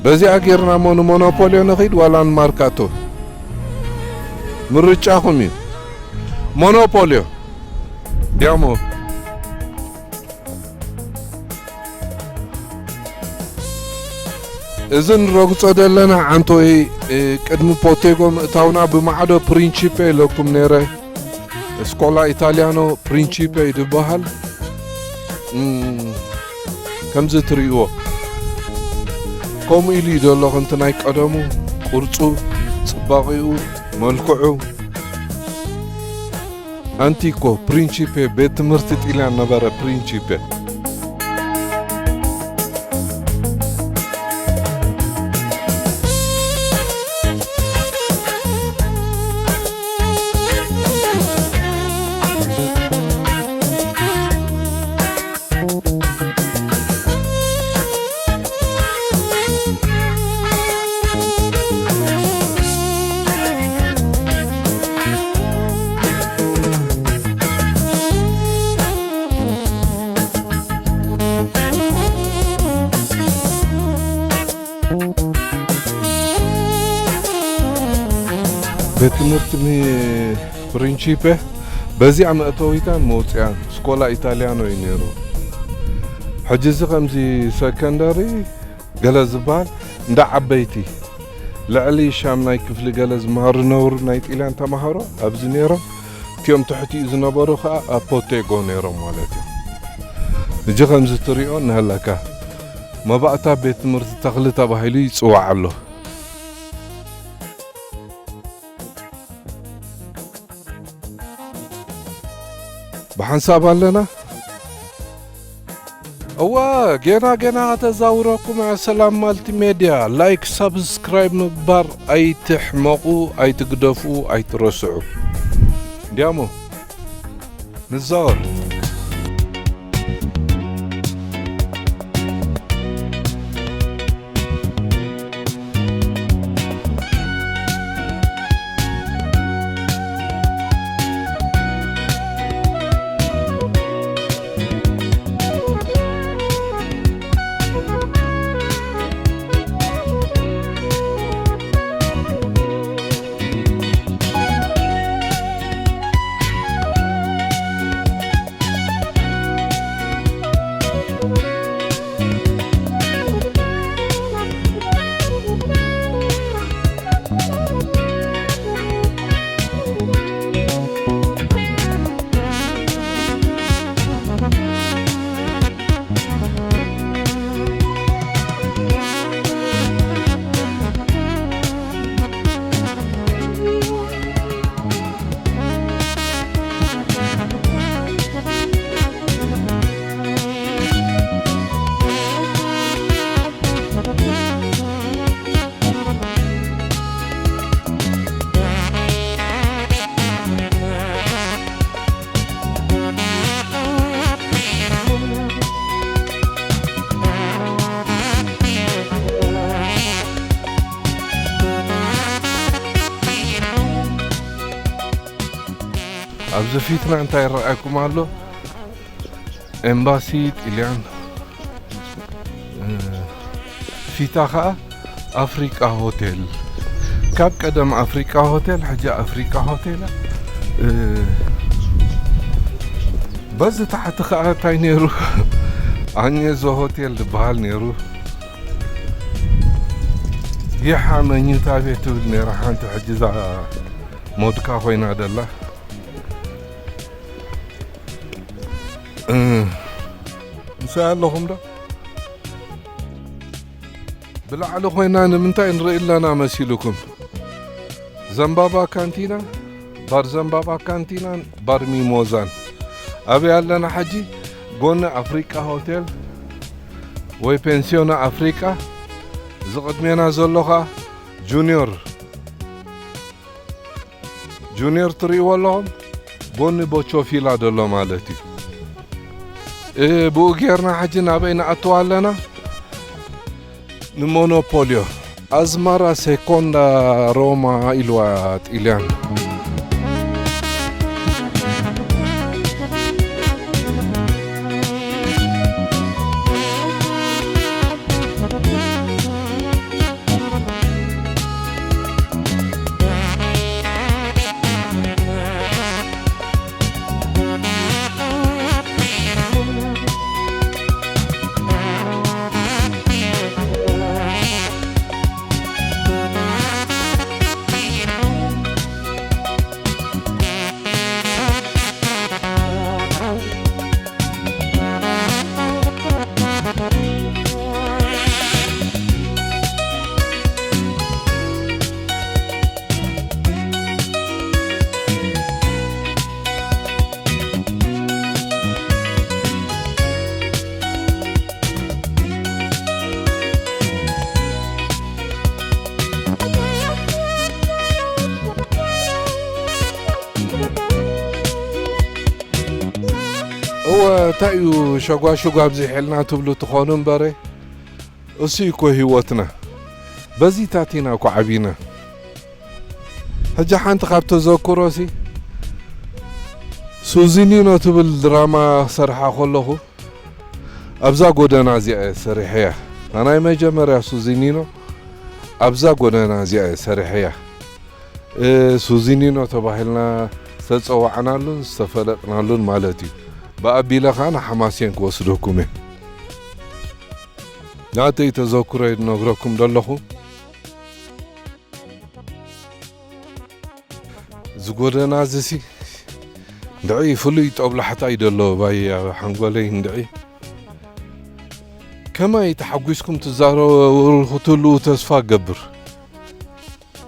በዚኣ ጌርና እሞ ንሞኖፖልዮ ንኺድ ዋላ ንማርካቶ? ምርጫኹም እዩ። ሞኖፖልዮ። ዲያሞ። እዚ ንረግጾ ዘለና ዓንቶይ፣ እ፣ ቅድሚ ፖቴጎ ምእታውና ብማዕዶ ፕሪንቺፔ ኢለኩም ነይረ። ስኮላ ኢታሊያኖ ፕሪንቺፔ እዩ ዝበሃል። እም፣ ከምዚ ትርእይዎ። ከምኡ ኢሉ እዩ ዘሎ፣ ከምቲ ናይ ቀደሙ ቅርጹ፣ ጽባቐኡ፣ መልክዑ። ኣንቲኮ ፕሪንቺፔ፣ ቤት ትምህርቲ ጢልያን ነበረ ፕሪንቺፔ። ቤት ትምህርቲ ሚ-፣ ፕሪንቺፔ በዚኣ መእተዊታን መውፅያን ስኮላ ኢታሊያኖ እዩ ነይሩ። ሕጂ እዚ ከምዚ ሰከንደሪ ገለ ዝበሃል እንዳ ዓበይቲ ልዕሊ ሻምናይ ክፍሊ ገለ ዝመሃሩ ዝነበሩ ናይ ጢልያን ተምሃሮ ኣብዚ ነይሮም። እቲኦም ትሕቲኡ ዝነበሩ ኸዓ ኣብ ፖቴጎ ነይሮም ማለት እዩ። እጂ ከምዚ ትሪኦ እናሃለካ መባእታ ቤት ትምህርቲ ተኽሊ ተባሂሉ ይፅዋዕ ኣሎ። ብሓንሳብ ኣለና። እወ፣ ጌና ጌና ከተዛውረኩም እያ ሰላም ማልቲሜድያ። ላይክ፣ ሳብስክራይብ ምግባር ኣይትሕመቑ፣ ኣይትግደፉ፣ ኣይትረስዑ። እንዲያሞ ንዛወር። ኣብዚ ፊትና እንታይ ይረኣየኩም ኣሎ? ኤምባሲ ጥልያን፣ እ፣ ፊታ ኸኣ ኣፍሪቃ ሆቴል። ካብ ቀደም ኣፍሪቃ ሆቴል፣ ሕጂ ኣፍሪቃ ሆቴል። እ፣ በዚ ታሕቲ ኸኣ እንታይ ነይሩ? ኣኘዞ ሆቴል ዝበሃል ነይሩ። ጊሓ መኝታ ቤት ትብል ነይራ ሓንቲ፣ ሕጂ እዛ ሞድካ ኮይና ደላ። እ፣ ምሳይ ኣለኹም ዶ? ብላዕሊ ኮይና ንምንታይ ንርኢ ኣለና መሲልኩም? ዘምባባ ካንቲና፣ ባር ዘምባባ ካንቲናን ባር ሚሞዛን። ኣበይ ኣለና ሕጂ? ጎኒ ኣፍሪቃ ሆቴል ወይ ፔንሲዮና ኣፍሪቃ። እዚ ቅድሜና ዘሎ ኸኣ ጁኒዮር፣ ጁኒዮር ትርእይዎ ኣለኹም፣ ጎኒ ቦቾፊላ ዘሎ ማለት እዩ። እ፣ ብኡ ጌርና ሕጂ ናበይ ንኣትው ኣለና? ንሞኖፖልዮ። ኣዝማራ ሴኮንዳ ሮማ ኢልዋ ጥልያን። እወ፣ እንታይ እዩ ሸጓሽጓ ኣብዚሕልና ትብሉ ትኾኑ እምበረ፣ እሱ እኮ ህይወትና። በዚታት ኢና እኮ ዓቢና። ሕጂ ሓንቲ ካብ ተዘክሮሲ፣ ሱዚኒኖ ትብል ድራማ ክሰርሓ ከለኹ፣ ኣብዛ ጎደና እዚኣ እየ ሰሪሐያ። እታ ናይ መጀመርያ ሱዚኒኖ ኣብዛ ጎደና እዚኣ እየ ሰሪሐያ። እ፣ ሱዚኒኖ ተባሂልና ዝተጸዋዕናሉን ዝተፈለጥናሉን ማለት እዩ። ብኣቢለ ኸኣ ንሓማሴን ክወስደኩም እየ። ናተይ ተዘክሮይ ዝነግረኩም ዘለኹ። እዚ ጎደና እዚሲ እንድዒ ፍሉይ ጦብላሕታ እዩ ደሎ ባይ ኣብ ሓንጎለይ እንድዒ። ከመይ ተሓጒስኩም ትዛረቡ ክትህልዉ ተስፋ እገብር።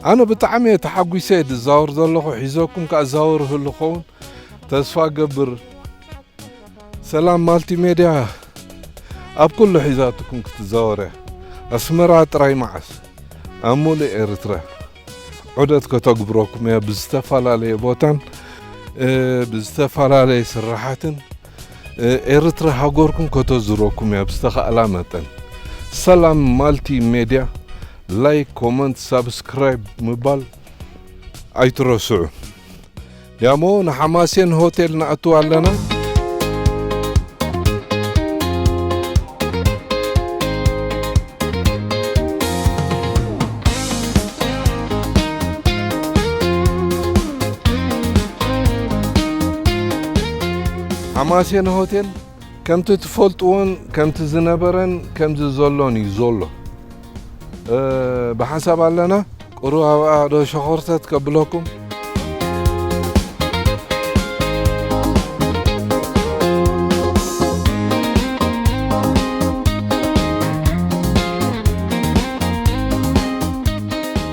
ኣነ ብጣዕሚ እየ ተሓጒሰ እየ ዝዛወር ዘለኹ፣ ሒዘኩም ከኣ እዛወር እህሉ ክኸውን ተስፋ እገብር። ሰላም ማልቲሜድያ ኣብ ኩሉ ሒዛትኩም ክትዛወር እያ። ኣስመራ ጥራይ መዓስ፣ ኣብ ሙሉእ ኤርትራ ዑደት ከተግብረኩም እያ። ብዝተፈላለየ ቦታን፣ እ፣ ብዝተፈላለየ ስራሓትን፣ እ፣ ኤርትራ ሃገርኩም ከተዝረኩም እያ ብዝተኻእላ መጠን። ሰላም ማልቲ ሜድያ፣ ላይክ፣ ኮመንት፣ ሳብስክራይብ ምባል ኣይትረስዑ። ያሞ ንሓማሴን ሆቴል ንኣቱ ኣለና። ሓማሴን ሆቴል ከምቲ ትፈልጥዎን ከምቲ ዝነበረን ከምዚ ዘሎን እዩ ዘሎ። እ፣ ብሓንሳብ ኣለና። ቁሩብ ኣብኣ ዶ ሸኾርተት ከብለኩም።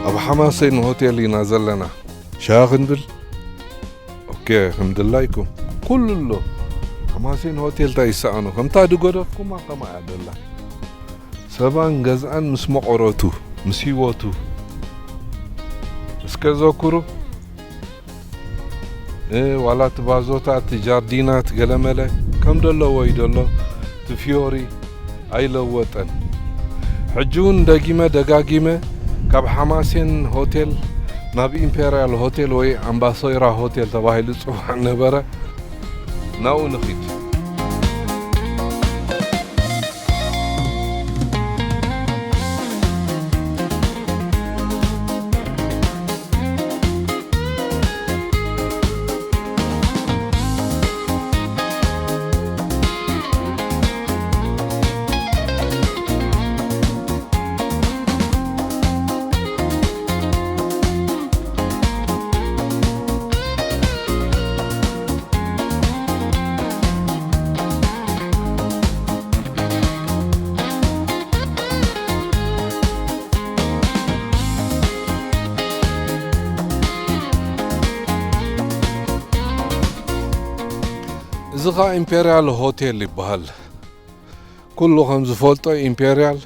ኣብ ሓማሴን ሆቴል ኢና ዘለና። ሻሂ ክንብል። ኦኬ፣ ከም ድላይኩም። ኩሉ ኣሎ። ሓማሴን ሆቴል እንታይ ይሰኣኖ? ከምታ ድጎደፍኩማ ከምኣ እያ ደላ። ሰባን ገዝኣን ምስ መቐረቱ፣ ምስ ህይወቱ እስከ ዘኩሩ። እ፣ ዋላ እቲ ባዞታት፣ እቲ ጃርዲናት ገለመለ ከም ደለዎ እዩ ደሎ። እቲ ፊዮሪ ኣይለወጠን። ሕጂ እውን ደጊመ ደጋጊመ ካብ ሓማሴን ሆቴል ናብ ኢምፔርያል ሆቴል ወይ ኣምባሶይራ ሆቴል ተባሂሉ ዝጽዋዕ ነበረ። ናብኡ ንኺድ። እዚ ኸኣ ኢምፔርያል ሆቴል ይበሃል። ኩሉ ከም ዝፈልጦ ኢምፔርያል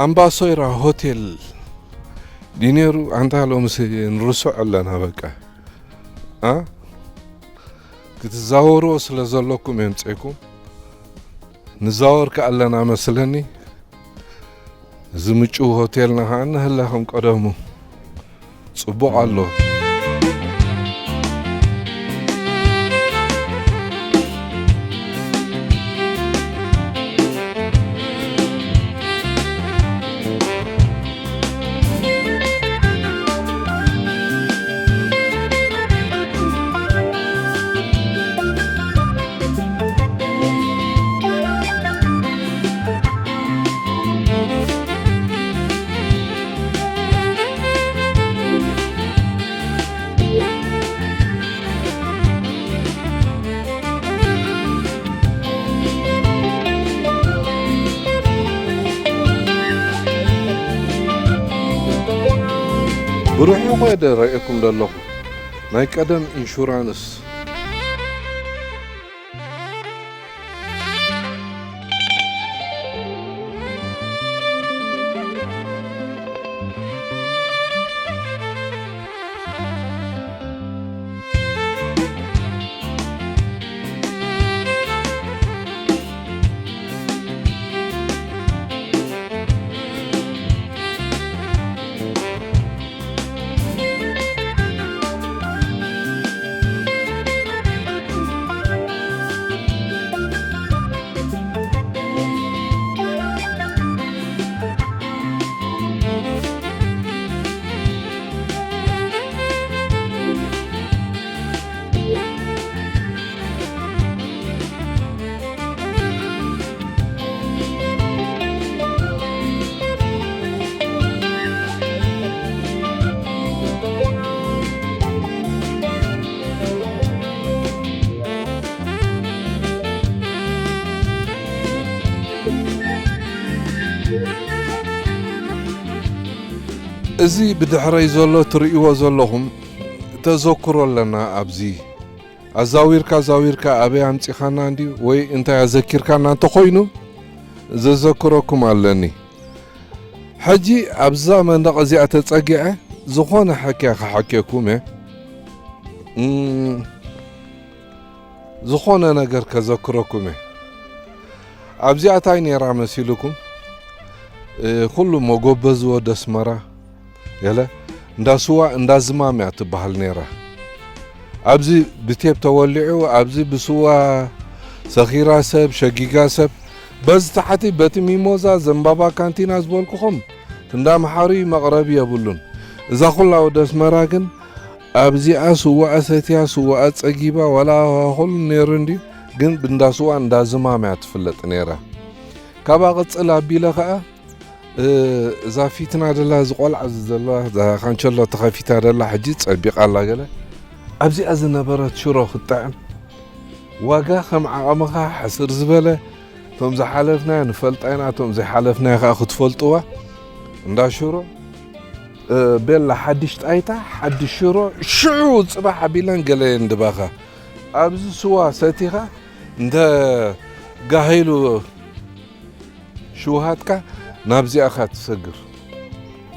ኣምባሶይራ ሆቴል ድዩ ነይሩ? ኣንታ ሎምስ ንርስዖ ኣለና በቃ። ኣ? ክትዛወርዎ ስለ ዘለኩም የምጽእኩም። ንዛወር ከኣ ኣለና መስለኒ። እዚ ምጭው ሆቴልና ከኣ እንሀለ ከም ቀደሙ ጽቡቕ ኣሎ። ብርሑቕ እየ ደረኤኩም ዘለኹ ናይ ቀደም ኢንሹራንስ። እዚ ብድሕረይ ዘሎ ትርእይዎ ዘለኹም ተዘክሮ ኣለና ኣብዚ። ኣዛዊርካ ኣዛዊርካ ኣበይ ኣምጺኻና እንድዩ ወይ እንታይ ኣዘኪርካና እንተኾይኑ ዘዘክረኩም ኣለኒ። ሕጂ ኣብዛ መንደቕ እዚኣ ተጸጊዐ ዝኾነ ሕክያ ክሓክየኩም እየ። እም፣ ዝኾነ ነገር ከዘክረኩም እየ። ኣብዚኣ ታይ ነይራ መሲልኩም? እ፣ ኩሉ መጎበዚ ወዲ ኣስመራ፣ ገለ እንዳ ስዋ፣ እንዳ ዝማም እያ ትበሃል ነይራ። ኣብዚ ብቴፕ ተወሊዑ፣ ኣብዚ ብስዋ ሰኺራ ሰብ፣ ሸጊጋ ሰብ፣ በዚ ታሕቲ በቲ ሚሞዛ፣ ዘንባባ ካንቲና ዝበልኩኹም፣ እንዳ መሓሪ መቕረቢ የብሉን። እዛ ኩላ ወዲ ኣስመራ ግን ኣብዚኣ ስዋኣ ሰትያ፣ ስዋኣ ጸጊባ፣ ዋላ ኩሉ ነይሩ እንድዩ፣ ግን ብእንዳ ስዋ እንዳ ዝማም እያ ትፍለጥ ነይራ። ካብኣ ቅጽል ኣቢለ ኸኣ፣ እ፣ እዛ ፊትና ደላ፣ እዚ ቆልዓ እዚ ዘለዋ፣ እዛ ካንቸሎ ተኸፊታ ደላ፣ ሕጂ ጸቢቓ ኣላ ገለ። ኣብዚኣ ዝነበረት ሽሮ ክትጥዕም፣ ዋጋ ከም ዓቐምኻ ሕስር ዝበለ፣ እቶም ዝሓለፍናዮ ንፈልጣ ኢና፣ እቶም ዘይሓለፍናዮ ኸኣ ክትፈልጥዋ። እንዳ ሽሮ፣ እ፣ ቤላ ሓድሽ ጣይታ፣ ሓድሽ ሽሮ፣ ሽዑ ጽባሕ ኣቢለን ገለ የንድባኻ። ኣብዚ ስዋ ሰቲኻ እንተ ጋሂሉ ሽውሃትካ ናብዚኣኻ ትሰግር።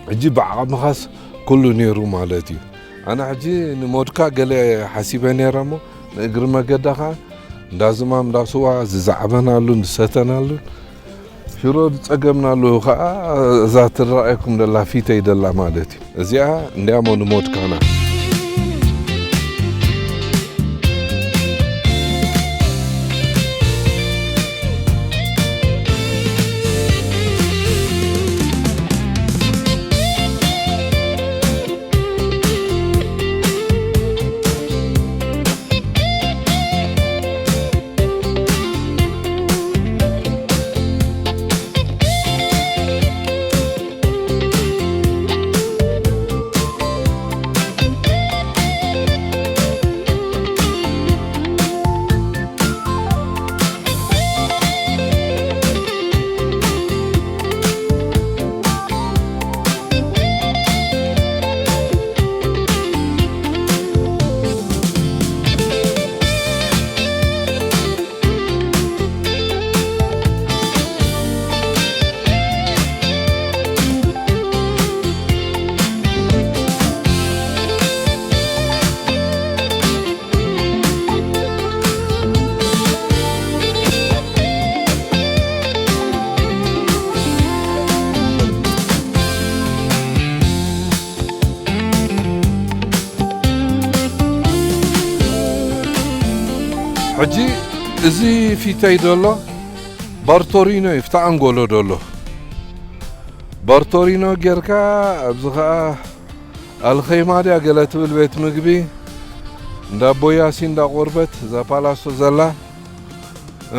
ሕጂ ብዓቕምኻስ ኩሉ ነይሩ ማለት እዩ። ኣነ ሕጂ ንሞድካ ገለ ሓሲበ ነይረ እሞ ንእግሪ መገዳኻ እንዳ ዝማም እንዳ ስዋ ዝዛዕበናሉን ዝሰተናሉን ሽሮ ዝጸገምናሉ ኸኣ እዛ ትረኣየኩም ደላ ፊተይ ደላ ማለት እዩ። እዚኣ እንዲያሞ ንሞድካና። ሕጂ እዚ ፊተይ ዘሎ ባርቶሪኖ እዩ፣ ፍታ ኣንጎሎ ዘሎ ባርቶሪኖ ጌርካ፣ ኣብዚ ኸኣ ኣልኸይማ ድያ ገለ ትብል ቤት ምግቢ፣ እንዳ ቦያሲ፣ እንዳ ቆርበት፣ እዛ ፓላሶ ዘላ፣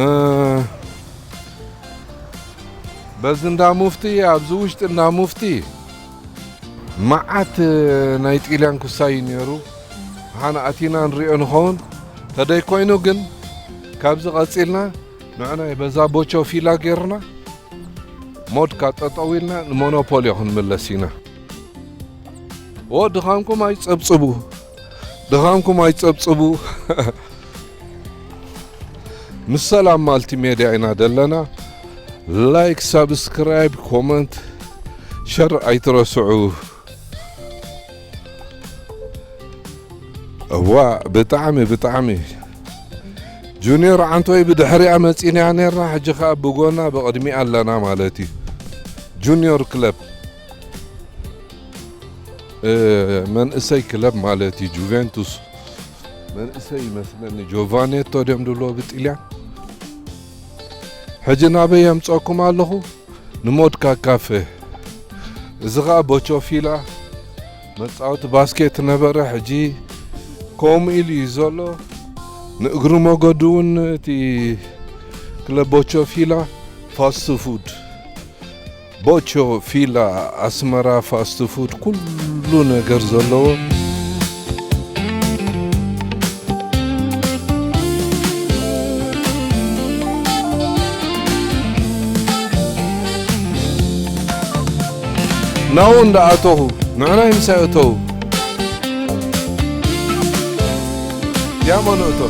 እ፣ በዚ እንዳ ሙፍቲ፣ ኣብዚ ውሽጢ እንዳ ሙፍቲ መዓት ናይ ጢልያን ኩሳይ እዩ ነይሩ። ሓን ኣቲና ንሪኦ ንኸውን። ተደይ ኮይኑ ግን ካብዚ ቀጺልና ንዕናይ በዛ ቦቾ ፊላ ጌርና ሞድካ ጠጠው ኢልና ንሞኖፖልዮ ክንምለስ ኢና። ኦ ድኻምኩም ኣይጸብጽቡ፣ ድኻምኩም ኣይጸብጽቡ። ምስ ሰላም ማልቲ ሜድያ ኢና ደለና። ላይክ፣ ሳብስክራይብ፣ ኮመንት፣ ሸር ኣይትረስዑ። እዋ ብጣዕሚ ብጣዕሚ ጁኒዮር ዓንቶይ ብድሕሪኣ መጺናያ ነርና፣ ሕጂ ኸኣ ብጎና ብቕድሚኣ ኣለና ማለት እዩ። ጁኒዮር ክለብ፣ እ፣ መንእሰይ ክለብ ማለት እዩ። ጁቬንቱስ መንእሰይ ይመስለኒ። ጆቫኔቶ ድዮም ድብልዎ ብጥልያን። ሕጂ ናበይ የምጸኩም ኣለኹ? ንሞድካ ካፌ። እዚ ኸኣ ቦቾ ፊላ መጻወቲ ባስኬት ነበረ። ሕጂ ከምኡ ኢሉ እዩ ዘሎ። ንእግሪ መገዱ እውን እቲ ክለብ ቦቾ ፊላ ፋስት ፉድ፣ ቦቾ ፊላ ኣስመራ ፋስት ፉድ ኩሉ ነገር ዘለዎ። ናብኡ እንዳኣተኹ ንዕናይ ምሳይ እተው። ያሞ ንእቶ።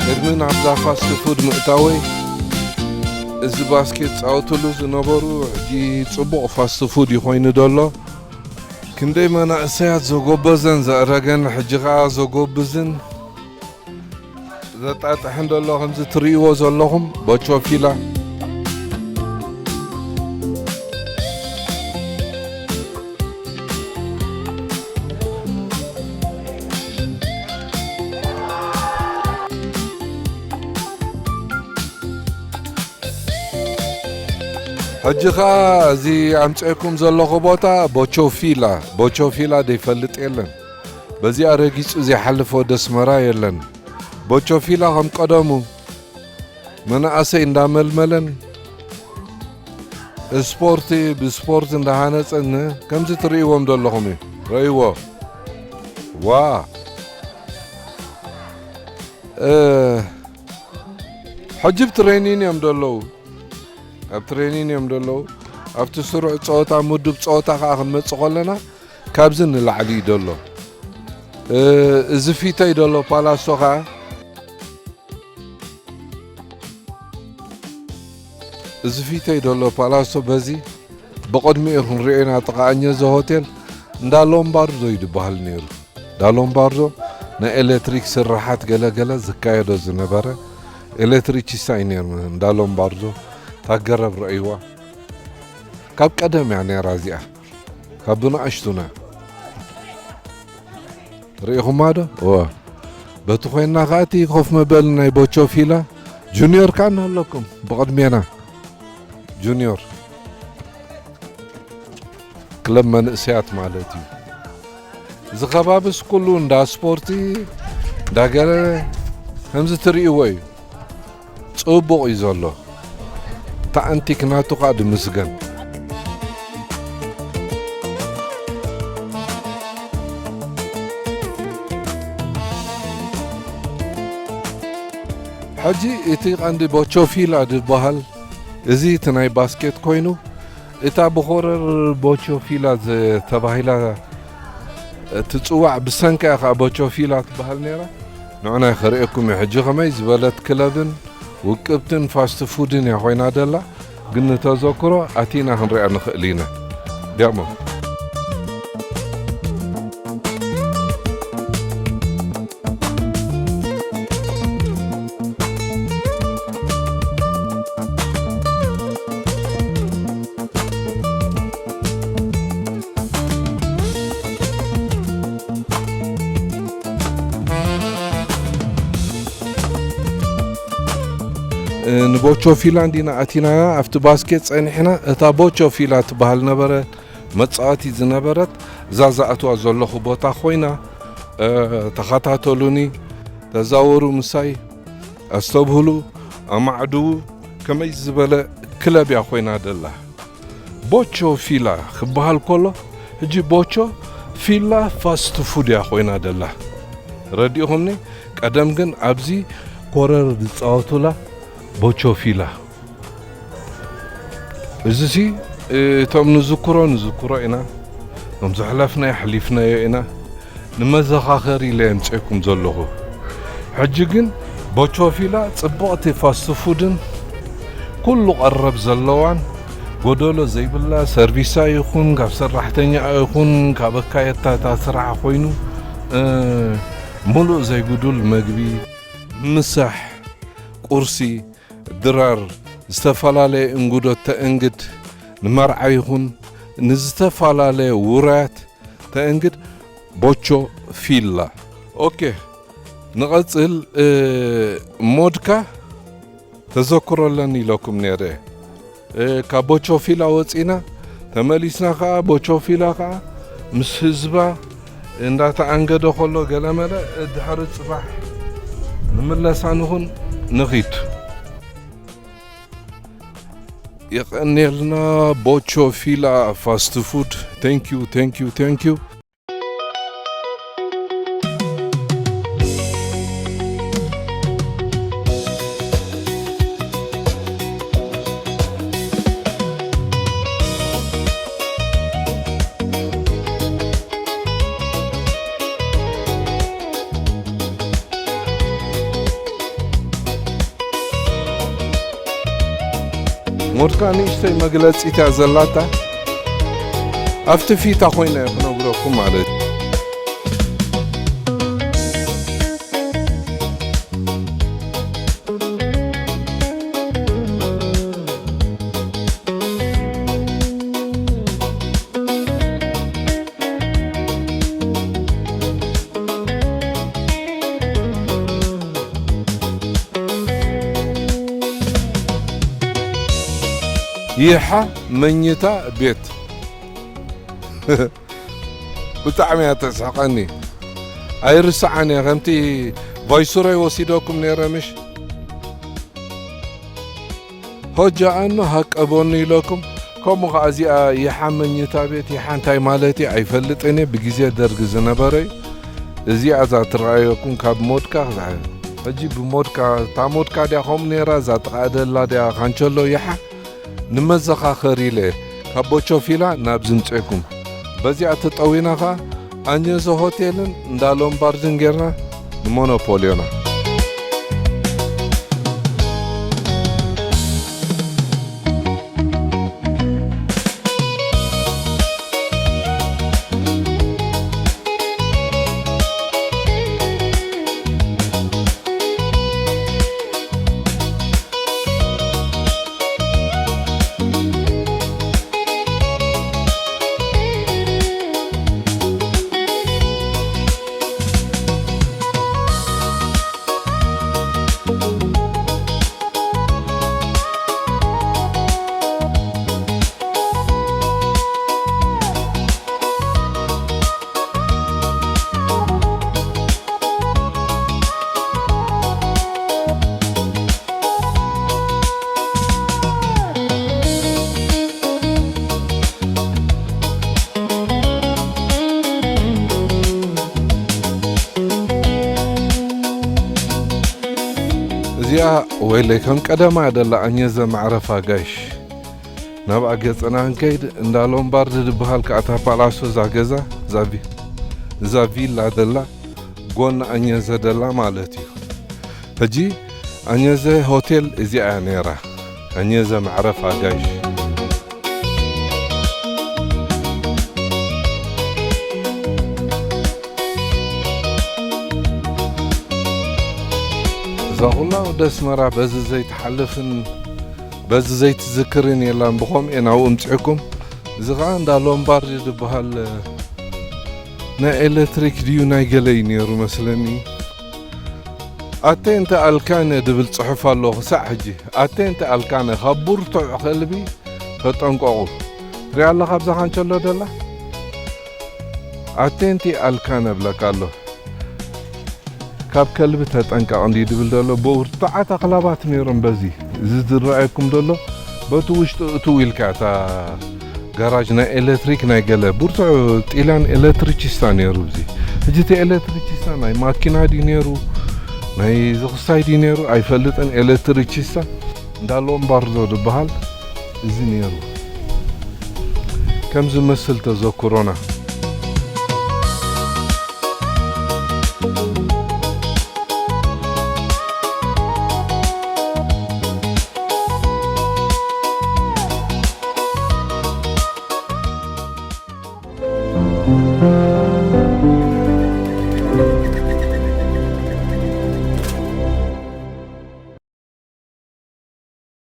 ቅድሚ ናብዛ ፋስት ፉድ ምእታወይ፣ እዚ ባስኬት ጻወትሉ ዝነበሩ፣ ሕጂ ጽቡቕ ፋስት ፉድ እዩ ኮይኑ ዘሎ። ክንደይ መናእሰያት ዘጎበዘን ዘእረገን፣ ሕጂ ኸኣ ዘጎብዝን ዘጣጥሕን ዘሎ፣ ከምዚ ትርእይዎ ዘለኹም ቦቾ ፊላ። ሕጂ ኸኣ እዚ ኣምጺኤኩም ዘለኹ ቦታ ቦቾ ፊላ፣ ቦቾ ፊላ ዘይፈልጥ የለን። በዚኣ ረጊጹ ዘይሓልፍ ወዲ ኣስመራ የለን። ቦቾ ፊላ ከም ቀደሙ መናእሰይ እንዳመልመለን፣ ስፖርቲ ብስፖርት እንዳሃነጸን፣ ከምዚ ትርእይዎም ዘለኹም እዩ። ረእይዎ። ዋ! እ፣ ሕጂ ብ ትሬኒን እዮም ዘለዉ። ኣብ ትሬኒን እዮም ዘለዉ። ኣብቲ ስሩዕ ጸወታ፣ ምዱብ ጸወታ ከኣ ክንመጽእ ከለና፣ ካብዚ ንላዕሊ እዩ ዘሎ። እ፣ እዚ ፊተይ ዘሎ ፓላሶ ከኣ፣ እዚ ፊተይ ዘሎ ፓላሶ በዚ ብቕድሚኡ ክንሪኦ ኢና፣ ጥቓ ኣኘዘ ሆቴል፣ እንዳ ሎምባርዶ እዩ ዝበሃል ነይሩ። ዳሎምባርዶ ናይ ኤሌክትሪክ ስራሓት ገለገለ ዝካየዶ ዝነበረ ኤሌክትሪቺስታ እዩ ነይሩ። ዳሎምባርዶ ታገረብ ረእይዋ። ካብ ቀደም እያ ነይራ እዚኣ፣ ካብ ብንኣሽቱና። ርኢኹማ ዶ? እወ። በቲ ኮይና ከኣ እቲ ኮፍ መበሊ ናይ ቦቾ ፊላ፣ ጁኒዮር ከኣ እናሃለኩም ብቕድሜና። ጁኒዮር ክለብ መንእሰያት ማለት እዩ። እዚ ከባብስ ኩሉ እንዳ ስፖርቲ፣ እንዳ ገለ ከምዚ ትርእይዎ እዩ። ጽቡቕ እዩ ዘሎ። ተኣንቲክ ናቱ ከኣ ድምስገን። ሕጂ እቲ ቀንዲ ቦቾ ፊላ ዝበሃል፣ እዚ እቲ ናይ ባስኬት ኮይኑ፣ እታ ብኮረር ቦቾ ፊላ ተባሂላ ትጽዋዕ፣ ብሰንካ እያ ከኣ ቦቾ ፊላ ትበሃል ነይራ። ንዑና ከርእየኩም እዩ ሕጂ ከመይ ዝበለት ክለብን ውቅብትን ፋስት ፉድን እያ ኮይና ደላ። ግን ንተዘክሮ ኣቲና ክንሪኣ ንኽእል ኢና። ዲያሞ። ንቦቾ ፊላ እንዲና ኣቲናያ፣ ኣብቲ ባስኬት ጸኒሕና፣ እታ ቦቾ ፊላ ትበሃል ነበረ፣ መጻወቲ ዝነበረት፣ እዛ ዝኣትዋ ዘለኹ ቦታ ኮይና፣ እ፣ ተኸታተሉኒ፣ ተዛወሩ ምሳይ፣ ኣስተብህሉ፣ ኣማዕድዉ፣ ከመይ ዝበለ ክለብ እያ ኮይና ደላ። ቦቾ ፊላ ክበሃል ከሎ፣ ሕጂ ቦቾ ፊላ ፋስት ፉድ እያ ኮይና ደላ። ረዲእኹምኒ? ቀደም ግን ኣብዚ ኮረር ዝጻወቱላ ቦቾ ፊላ። እዚሲ፣ እቶም ንዝክሮ ንዝክሮ ኢና፣ እቶም ዘሕለፍናዮ ኣሕሊፍናዮ ኢና። ንመዘኻኸሪ ኢለ የምጽኤኩም ዘለኹ። ሕጂ ግን ቦቾ ፊላ ጽብቕቲ ፋስት ፉድን ኩሉ ቀረብ ዘለዋን፣ ጎደሎ ዘይብላ፣ ሰርቪሳ ይኹን፣ ካብ ሰራሕተኛኣ ይኹን፣ ካብ ኣካየድታ እታ ስራሕ ኮይኑ፣ እ፣ ሙሉእ ዘይጉዱል መግቢ፣ ምሳሕ፣ ቁርሲ፣ ድራር፣ ዝተፈላለየ እንግዶ ተእንግድ፣ ንመርዓ ይኹን ንዝተፈላለየ ውራያት ተእንግድ ቦቾ ፊላ። ኦኬ፣ ንቐጽል። እ፣ ሞድካ ተዘክሮ ኣለኒ ኢለኩም ነይረ። እ፣ ካብ ቦቾ ፊላ ወጺና ተመሊስና ከኣ፣ ቦቾ ፊላ ከኣ ምስ ህዝባ እንዳተኣንገደ ከሎ ገለመለ፣ ድሕሪ ጽባሕ ንምለሳ ንኹን ንኺድ። የቐንየልና ቦቾ ፊላ ፋስት ፉድ። Thank you, thank you, thank you። ሞድካ ንእሽተይ መግለጺት እያ ዘላታ። ኣብቲ ፊታ ኮይነ እየ ክነግረኩም ማለት እዩ። ይሓ መኝታ ቤት። ብጣዕሚ እያ ተስሕቐኒ። ኣይርስዓን እየ። ከምቲ ቫይስሮይ ወሲደኩም ነይረ ምሽ? ሆጃ ኣኖ ሃቀቦኒ ኢለኩም። ከምኡ ኸዓ እዚኣ ይሓ መኝታ ቤት፣ ይሓ እንታይ ማለት እዩ ኣይፈልጥን እየ። ብግዜ ደርጊ ዝነበረ እዩ። እዚኣ እዛ ትረኣየኩም ካብ ሞድካ ክሳዕ ሕጂ ብሞድካ፣ እታ ሞድካ ድያ ከምኡ ነይራ፣ እዛ ጥቓ ደላ ድያ ካንቸሎ ይሓ? ንመዘኻኸሪ ኢለ ካብ ቦቾ ፊላ ናብ ዝምፀኩም። በዚኣ ተጠዊና ኸዓ ኣኘዞ ሆቴልን እንዳ ሎምባርድን ጌርና ንሞኖፖልዮና። እዚኣ ወይለይ ከም ቀደማ ደላ ኣኘዘ መዕረፍ ኣጋይሽ። ናብኣ ገጽና ክንከይድ እንዳ ሎምባርድ ዝበሃል ከኣ እታ ፓላሶ እዛ ገዛ እዛ ቪ-፣ እዛ ቪላ ደላ ጎን ኣኘዘ ደላ ማለት እዩ። ሕጂ ኣኘዘ ሆቴል እዚኣ እያ ነይራ። ኣኘዘ መዕረፍ ኣጋይሽ። እዛ ኩላ ወደ ኣስመራ በዚ ዘይትሓልፍን በዚ ዘይትዝክርን የላን። ብኸምኡ እየ ናብኡ ምጽዕኩም። እዚ ኸዓ እንዳ ሎምባርድ ዝበሃል ናይ ኤሌክትሪክ ድዩ ናይ ገለ እዩ ነይሩ መስለኒ። ኣቴንተ ኣልካነ ድብል ጽሑፍ ኣሎ ክሳዕ ሕጂ። ኣቴንተ ኣልካነ ካብ ብርቱዕ ከልቢ ተጠንቀቑ። ትሪኣ ኣለኻ ኣብዛ ካንቸሎ ደላ? ኣቴንቲ ኣልካነ ብለካ ኣሎ። ካብ ከልቢ ተጠንቀቕ እንዲ ድብል ዘሎ ብርቱዓት ኣኽላባት ነይሮም። በዚ እዚ ዝረኣየኩም ዘሎ በቲ ውሽጢ እትው ኢልካ እታ ጋራጅ ናይ ኤሌክትሪክ ናይ ገለ ብርቱዕ ጢልያን ኤሌክትሪቺስታ ነይሩ። እዚ ሕጂ እቲ ኤሌክትሪቺስታ ናይ ማኪና ድዩ ነይሩ ናይ ዝኽስታይ ድዩ ነይሩ ኣይፈልጥን። ኤሌክትሪቺስታ እንዳ ሎምባርዶ ዝበሃል እዚ ነይሩ። ከም ዝመስል ተዘክሮና